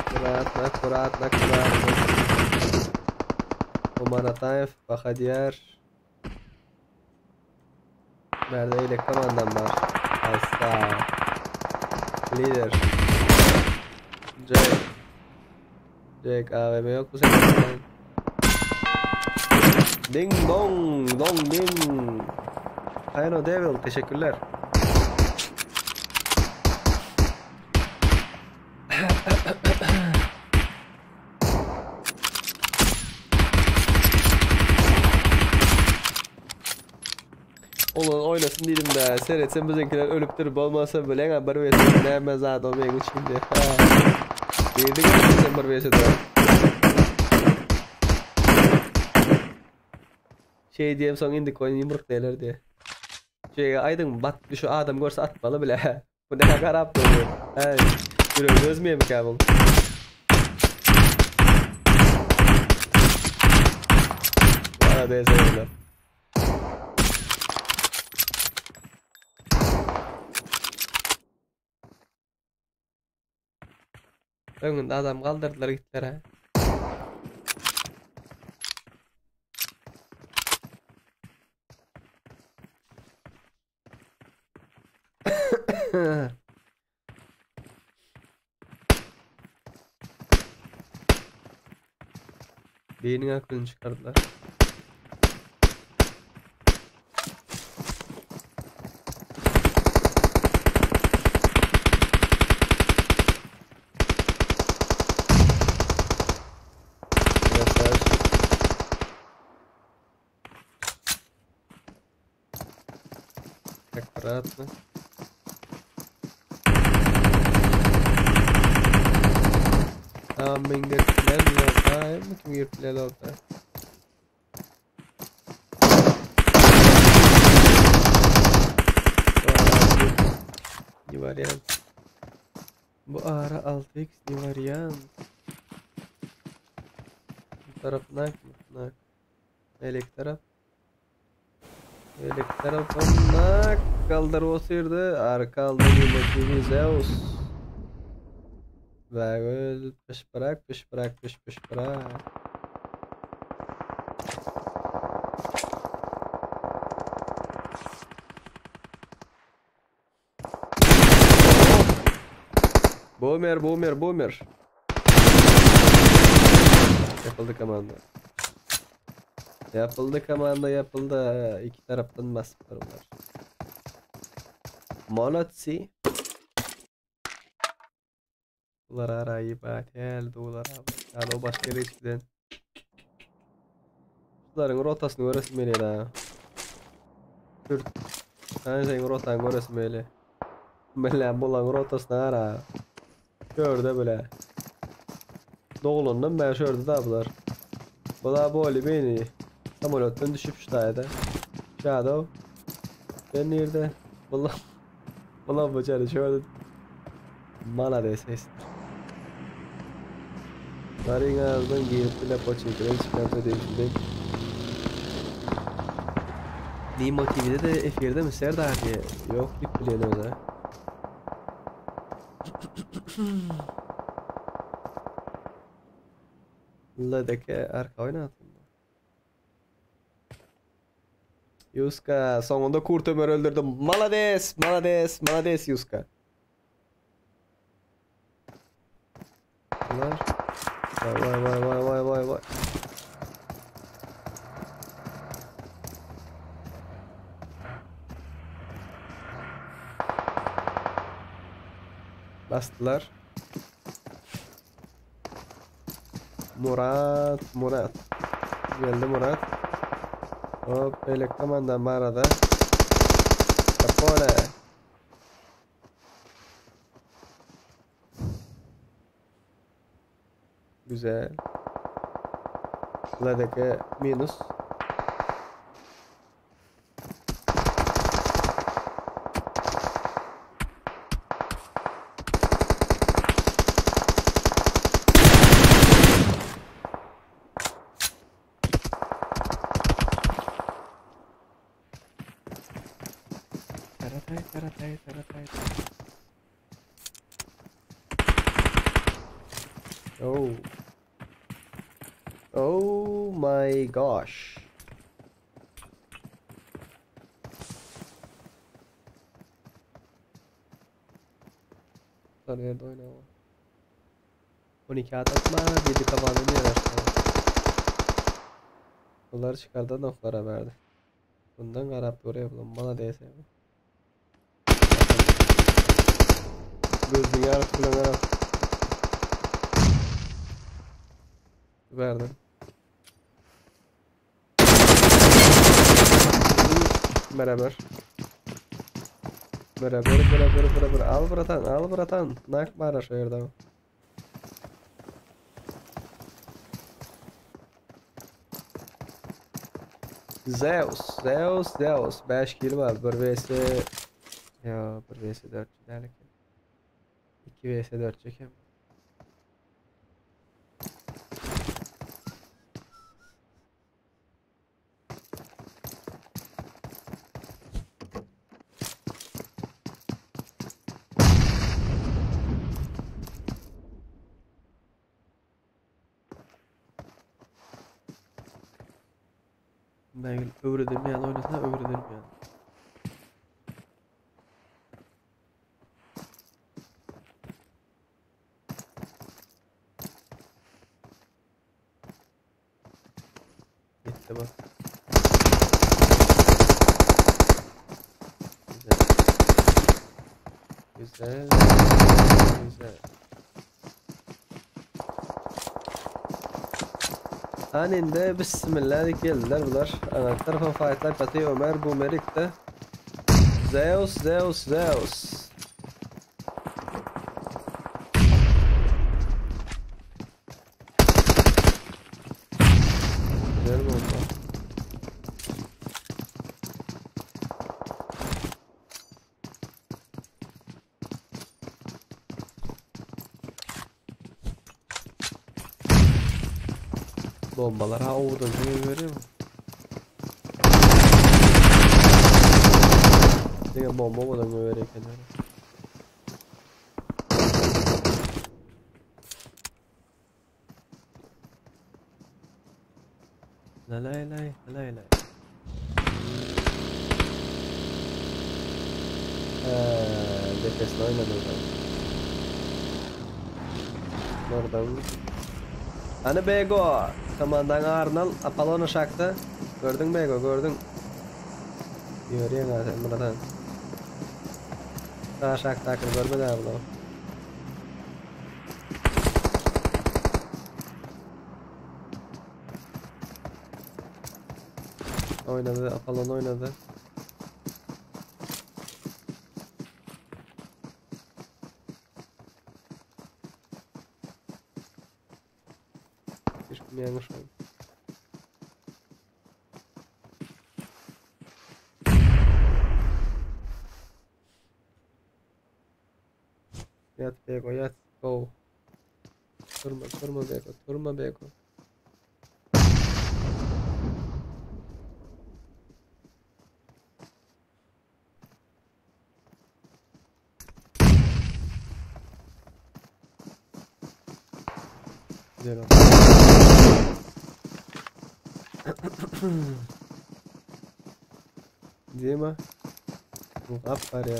B: Akkuratno, akkuratno, akkuratno. Omar Ataýew, Bahadýar. Bärde eýleki komandam bar. Asta. Lider. Jack. Jack AWM ýok bu sefer. Ding dong, dong ding. Ayno Devil, teşekkürler. Olar oýnasyn diýdim-dä. Seretsem biziňkiler ölüpdir. Bolmasa bileň-ä bir wesede näme zat o meň üçin diýip. Girdi sen bir wesede. Şeý diýem soň indi koýun ýumruk diýerler diýe. Şeýge aýdyň bat şu adam görse atmaly bile. Bu näme garap dur. Äý, ýüregi dözmeýärmikä bu? Malades oglanlar. Öňünde adam galdyrdylar gitdiler ha. Beýniň akylyny çykardylar. Akkuratno. Tamam men gelip bilerin lobda. Kim girip biler lobda? Ne variant. Bu ara 6x ne variant. Bu taraf nak mı? Nak. Elek taraf. Elek tarafından kaldır otyrdy. Arka aldy Zeus. Bägül, pyşpyrak, pyşpyrak, pyş pyşpyrak. Boomer, boomer, boomer. Yapıldı komanda. Yapıldı komanda, yapıldı. İki taraftan basıplar bunlar. Molodцы. Bular arayı batel, dular abi. O başka yere hiçbirden. Bunların rotasını göresi meli la. Türk. Ben senin rotanı göresi meli. Bile bulan rotasını ara. Şurada bile. Doğulundan ben şurada da bular. Bu da böyle beni. Samolotdan düşüp şurada. Shadow. Ben nerede? Bulan. Bulan bıçağı şurada. Mala deseysin. Laryň ağzından girip bile poçinkiler çıkan ödeyişinde. Nimo TV'de de efirde mi Serdar diye? Yok deyip bilen o da. Ladeke arka oynatın. Yuska sonunda Kurt Ömer öldürdü. Malades, malades, malades Yuska. Bunlar. Vay vay vay vay vay vay vay. Bastılar. Murat, Murat. Geldi Murat. Hop, elektromandan barada. Capone. Güzel. Ladeke minus. Taratay taratay taratay. Oh. Oh my gosh. Nerede oynama? 12 atma, 7 kapandı niye Bunları çıkardı noklara verdi. Bundan karap oraya bulun bana değse. Gözünü yarıp bilen Verdim. Beraber. Beraber beraber beraber. Al bratan, al bratan. Nak bara şu yerde. Zeus, Zeus, Zeus. 5 kill var. 1 vs ya 1 vs 4 derken. 2 vs 4 çekem. Ben öğredim yani oynasana öğredim yani. Gitti bak. Güzel. Güzel. Güzel. Aninde bismillah geldiler bunlar. Ana tarafa fightlar Fatih Ömer bu Merik'te. Zeus Zeus Zeus. Güzel bomba. Bombalar ha oradan görüyor musun? Diňe bomba oradan görüyor kenara. Lay lay lay lay. Depesine oynadım ben. Oradan. Hani Bego. Komandan Arnold Apollon aşakta. Gördün Bego gördün. Yürüyen zaten buradan. Daha aşakta akıl görmedi abla. Oynadı, Apollon oynadı. Слишком yanlış oldu. Yat Bego yat. Go. Durma durma Bego durma Bego. Güzel oldu. Dima. Bu var ya.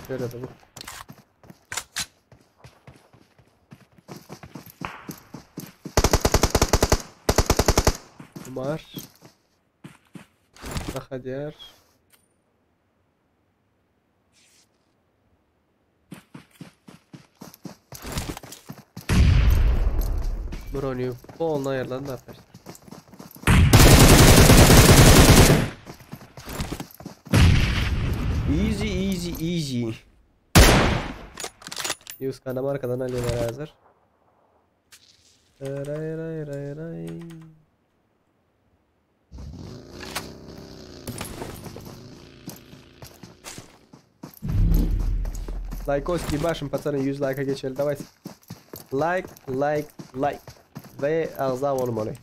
B: Şöyle de bu. Umar. Bahadır. Brony polny ayarlandı arkadaşlar. Easy easy easy. Yüz kanam arkadan alıyorlar hazır. Ray ray ray ray. Лайкоски башим, пацаны, 100 лайка geçelim. Давайте. Like, like, like. Ve ağza olmalı.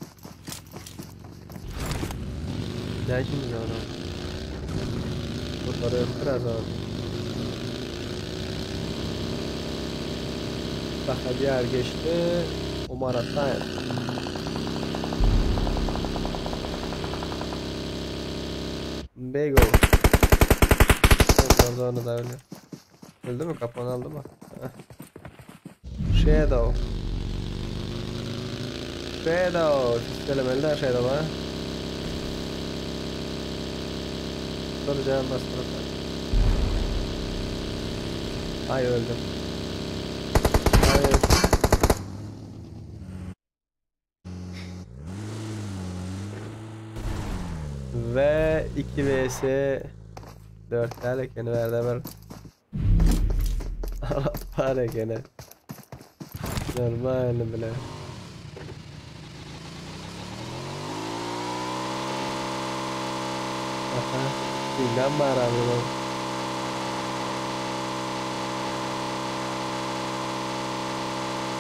B: Ne şimdi onu? Bunları biraz onu. Bahadiyar geçti. Umar Atayır. Bego. Onu da öyle. Öldü mü? Kapağını aldı mı? Shadow. Shadow. Söylemeliler Shadow'a. Soracağım bastırıp. Ay öldüm. Ay. Ve 2 vs 4 tane verdi bir. Para gene. Normal bile. Aha, Bilmem var abi bu.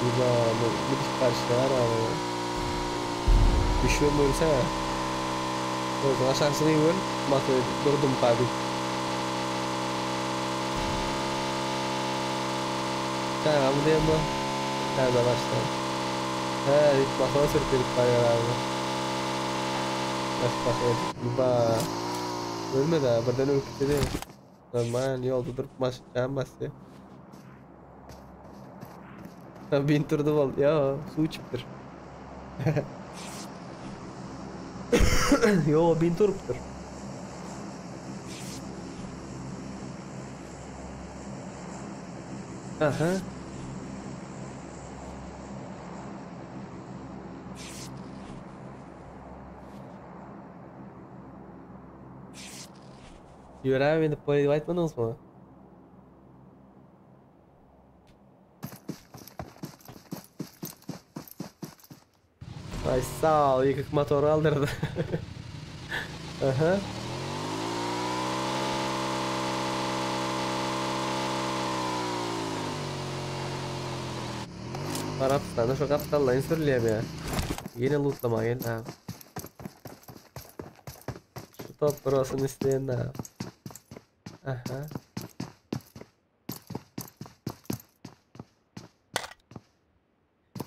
B: Bu bir parçalar abi. Düşüyor mu ölsene? Evet, aşağısını vur. Matı durdum tabi. Tamam değil mi? Nerede başlayalım? He, ilk motor sürüp barýar abi. Baş başa Ba. Ölmedi ha, birden ölüp gitti. Normal yolda durup maç can bastı. Bin turdu bol. Ya su içipdir. Yo bin turupdur. Aha. Yürü beni poli aytmadınız mı? Ay sağ ol, yıkık motoru aldırdı. Aha. Arabistan'da şu kaptallayın sürülüyor ya. Ýene lootlamaga geldi ha. Şu top bir olsun isteyen de. Aha.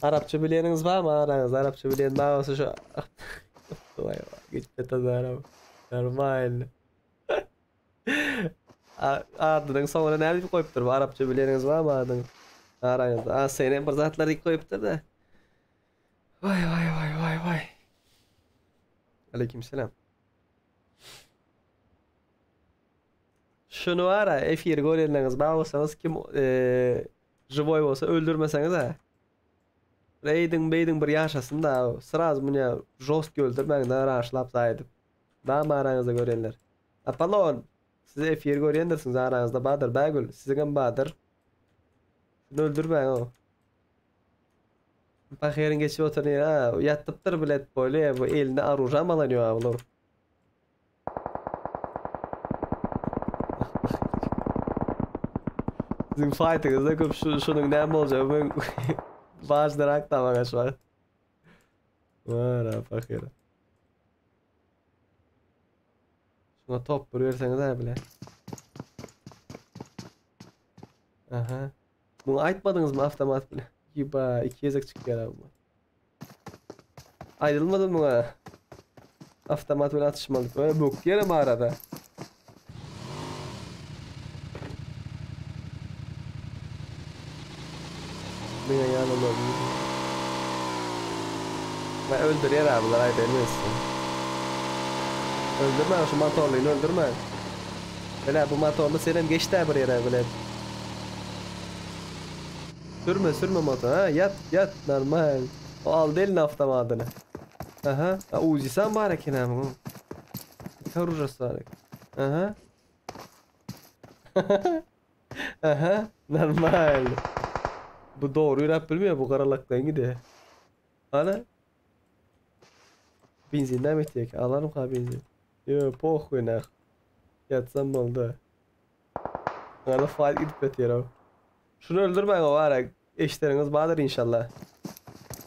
B: Arapça bileniňiz barmy araňyzda? Arapça bilen bar bolsa şu Vay vay gitdi tazara. Normal. Adynyň soňuna näme diýip goýupdyr? Bu arapça bileniňiz barmy adyň? Araňyzda. A sen bir zatlar diýip goýupdyr da. Vay vay vay vay vay. Aleykümselam. Şuny bara efir görýänleriňiz bar bolsaňyz kim Živoý bolsa öldürmeseňiz-ä. Reýdiň beýdiň bir ýaşasyn da, sraz munýa žostki öldürmäň da raşlap zaý edip. Dam araňyzda görýänler. Apollon, siz efir görýändirsiňiz araňyzda bardyr Bägül, siziňem bardyr. Şuny öldürmäň o. Pahyryň geçip oturan ýeri, a, ýatypdyr bilet bolýa, bu eline aružam alan ýok a bular. Siziň faýtyňyzda köp şu şunuň näme boljagy men başdarak da maňa şu wagt. Wara pahyr. Şuna top bir berseňiz ha bile. Aha. Muňa aýtmadyňyzmy avtomat bile? Ýba, iki gezek çykýar abi bu. Aýdylmady muňa. Avtomat bilen atyşmaly. Öý bök ýerem arada. Diňe ýalylar. Vay öldürýär abi bular aýdaýyn men size. Öldürmäň şu motorlyny öldürmäň. Bile bu motorly senem geçdä bir ýere bile. Sürme sürme motor ha ýat ýat normal. O aldy eline avtomatyny. Aha. A Uzi-sam bar eken ha muň. Iki orujasy bar eken. Aha. Aha. Normal. Bu dogry ýöräp bilmeýär bu garalakdan gidýär. Ana. Benzin näme etýär ki? Alarym ha benzin. Ýo, pohuý nah. Ýatsam boldy. Ana faýl gidip ýatyr o. Şuny öldürmäň o ara. Eşderiňiz bardyr inşallah.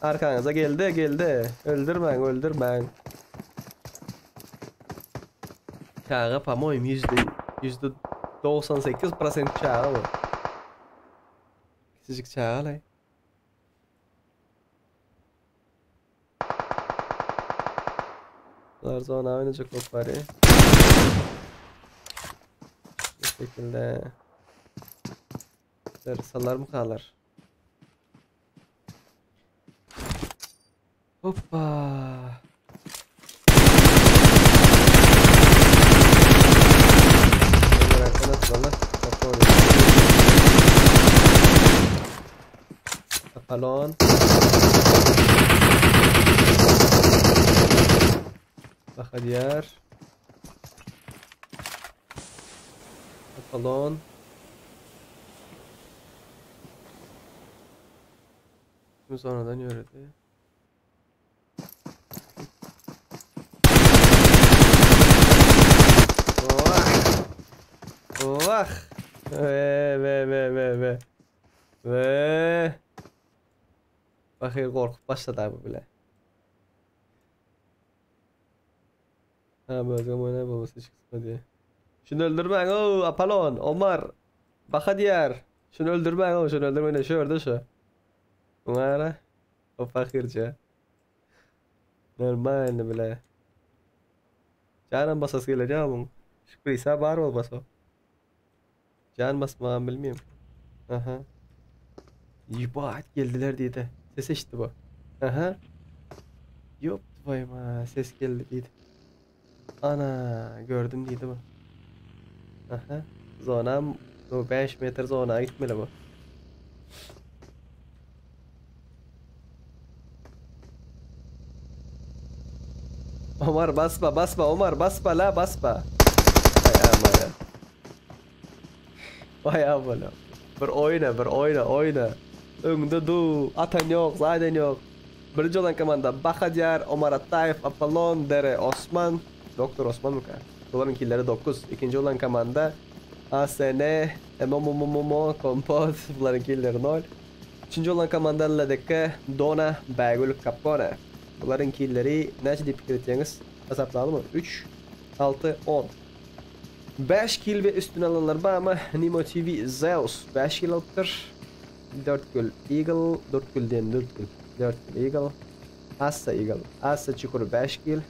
B: Arkaňyza geldi, geldi. Öldürmäň, öldürmäň. Çaga po-moýem %98 prosent çaga bu. Kiçijik çaga laý. Bular zona oynayacak bolup bari. Bu şekilde. Salar mı kalar? Hoppa. Apollon. Bahadiyar. Apollon. Kim sonradan ýöredi. Wah! Wah! We we we we we. We. Pahyr gorkup başlady bu bile. Ha bölgem oynay babası çıksın diye. Şunu öldürmäň o Apollon, Omar. Baka diýär. Şunu öldürmäň o, şunu öldürmäň şu orada şu. Muňa o fakirce. Normalny bile. Janam basasy geler ya muň. Şükrisa bar ol basa. Can basmagam bilmeýän. Aha. Ýebat geldiler diýdi. Ses eşitdi bu. Aha. Ýop tvoýma ses geldi diýdi. Ana gördüm diýdi bu. Aha. Zonam bu 5 metr zona gitmeli bu. Omar basma basma Omar basma la basma. Vay amına. Vay amına. Bir oyna bir oyna oyna. Öňde du atan yok zaten yok. Birinji olan komanda Bahadyar, Omar Atayev, Apollon, Dere Osman, Doktor Osman mı? Buların killeri 9. İkinci olan komanda ASN, MMMMM, Kompot, buların killeri 0. Üçüncü olan komanda LDK, Dona, Bägül, Capone. Bularyň killeri näçe diýip pikir etýäňiz? Hasaplalymy? 3, 6, 10. 5 kill we üstüne alanlar barmy? Nemo TV Zeus 5 kill alypdyr. 4 gül Eagle, 4 gül diýen 4 gül. 4 gül Eagle. Assa Eagle. Assa Çukur 5 kill.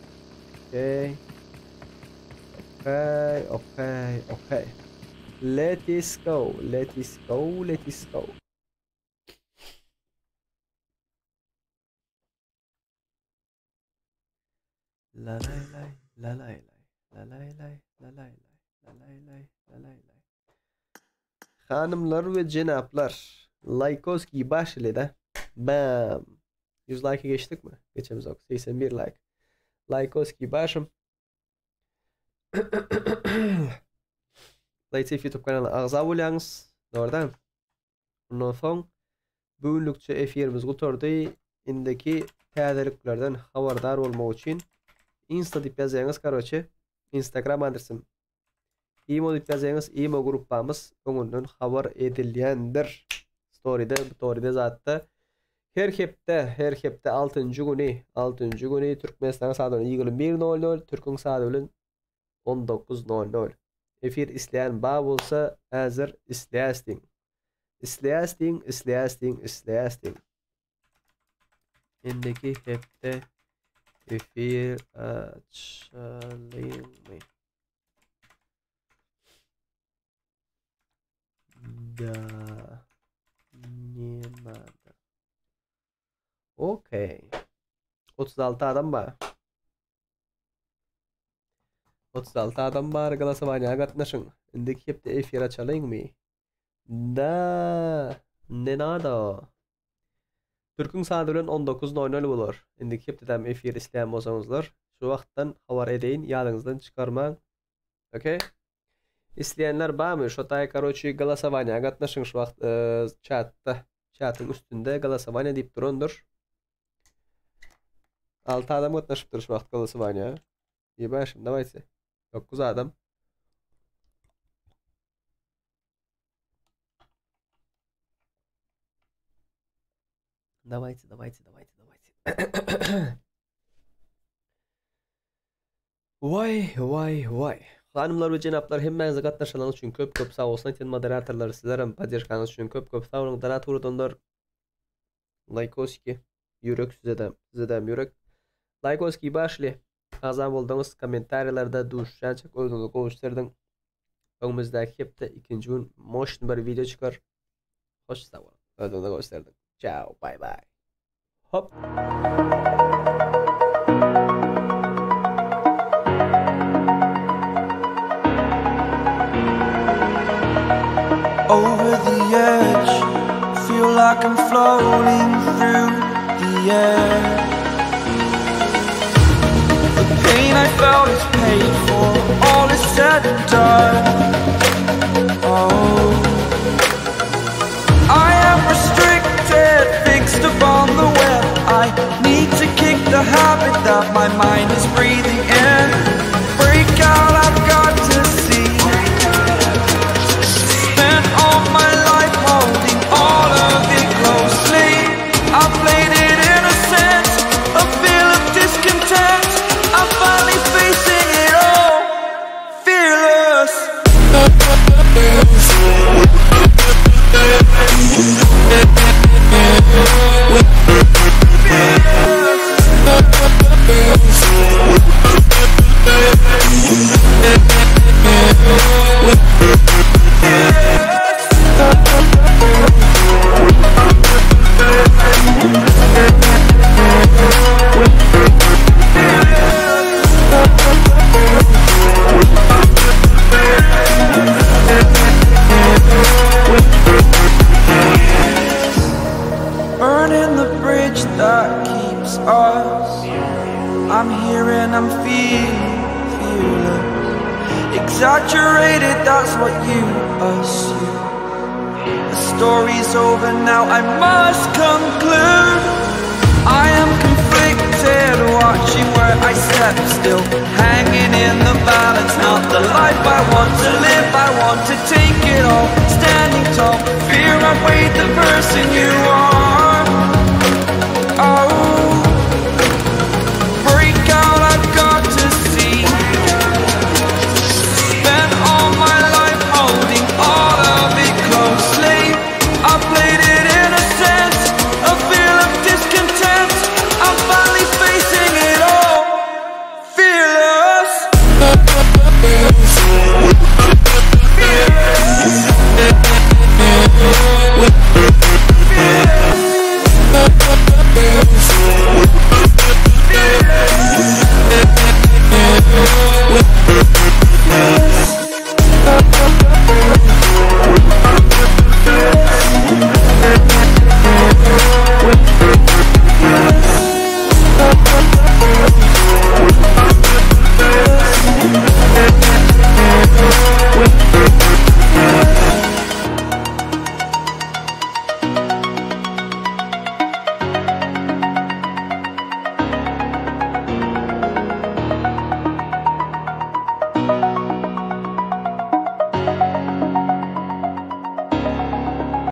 B: Okay. Okay, okay, okay. Let us go. Let us go. Let us go. La lay lay, la lay lay, la lay lay, la lay lay, la lay lay, la lay lay. Hanımlar we jenaplar, Likeoski başlady. Bam. 100 like geçdik mi? Geçemizok. 81 like. Likeoski başym. Playsafe YouTube kanalyna agza bolýaňyz. Dogrudan. Ondan soň bu günlükçe efirimiz gutardy. Indiki täzeliklerden habardar bolmak üçin Insta diýip ýazýaňyz, karoçe. Instagram adresim. Imo diýip ýazýaňyz, Imo gruppamyz öňünden habar edilýändir. Storyde, storyde zatda her hepde, her hepde 6-njy güni, 6-njy güni Türkmenistanyň saady 21:00, Türküň saady bilen 19:00. Efir isleýän bar bolsa, häzir isleýäs diýiň. Isleýäs diýiň, isleýäs diýiň, isleýäs diýiň. Indiki hepde efir açalymy? Da. Ne nada. Okey. 36 adam bar. 36 adam bar голосование gatnaşyň. Indiki hepde efir açalyňmy? Da. Ne nada. Türküň saady bilen 19:00 bolar. Indiki hepdeden efir isleýän bolsaňyzlar, şu wagtdan habar edeýin, ýadyňyzdan çykarmaň. Okey? Isleýänler barmy? Şu taý karoçi голосование gatnaşyň şu wagt chatda. Chatyň üstünde голосование diýip durandyr. 6 adam gatnaşypdyr şu wagt голосование. Ýebaşym, давайте. 9 adam. Давайте, давайте, давайте, давайте. Vay, vay, vay. Hanımlar we jenaplar hemmäňize gatnaşanyňyz üçin köp köp sag bolsun aýtýan moderatorlar sizler hem podderžkaňyz üçin köp köp sag boluň. Donat urudanlar Likeoski ýürek size de, size de ýürek. Likeoski başly. Agza bolduňyz kommentariýalarda duşuşýança özüňizi gowuşdyrdyň. Öňümizdäki hepde ikinji gün moşny bir video çykar. Hoş sag boluň. Özüňizi gowuşdyrdyň. Ciao, bye bye. Hop.
A: Over the edge, feel like I'm floating through the air. The pain I felt is paid for, all is said and done. Oh, I am restricted, fixed upon the web. I need to kick the habit that my mind is breathing in. Break out, I've got to see. Spent all my life holding all of it closely. I played it innocent, a feel of discontent. I'm finally facing it all, fearless. Burning the bridge that keeps us. I'm here and I'm feeling fearless. Exaggerated, that's what you assume. The story's over now, I must conclude. I am conflicted, watching where I step still, hanging in the balance. Not the life I want to live, I want to take it all. Standing tall, fear I weighed the person you are.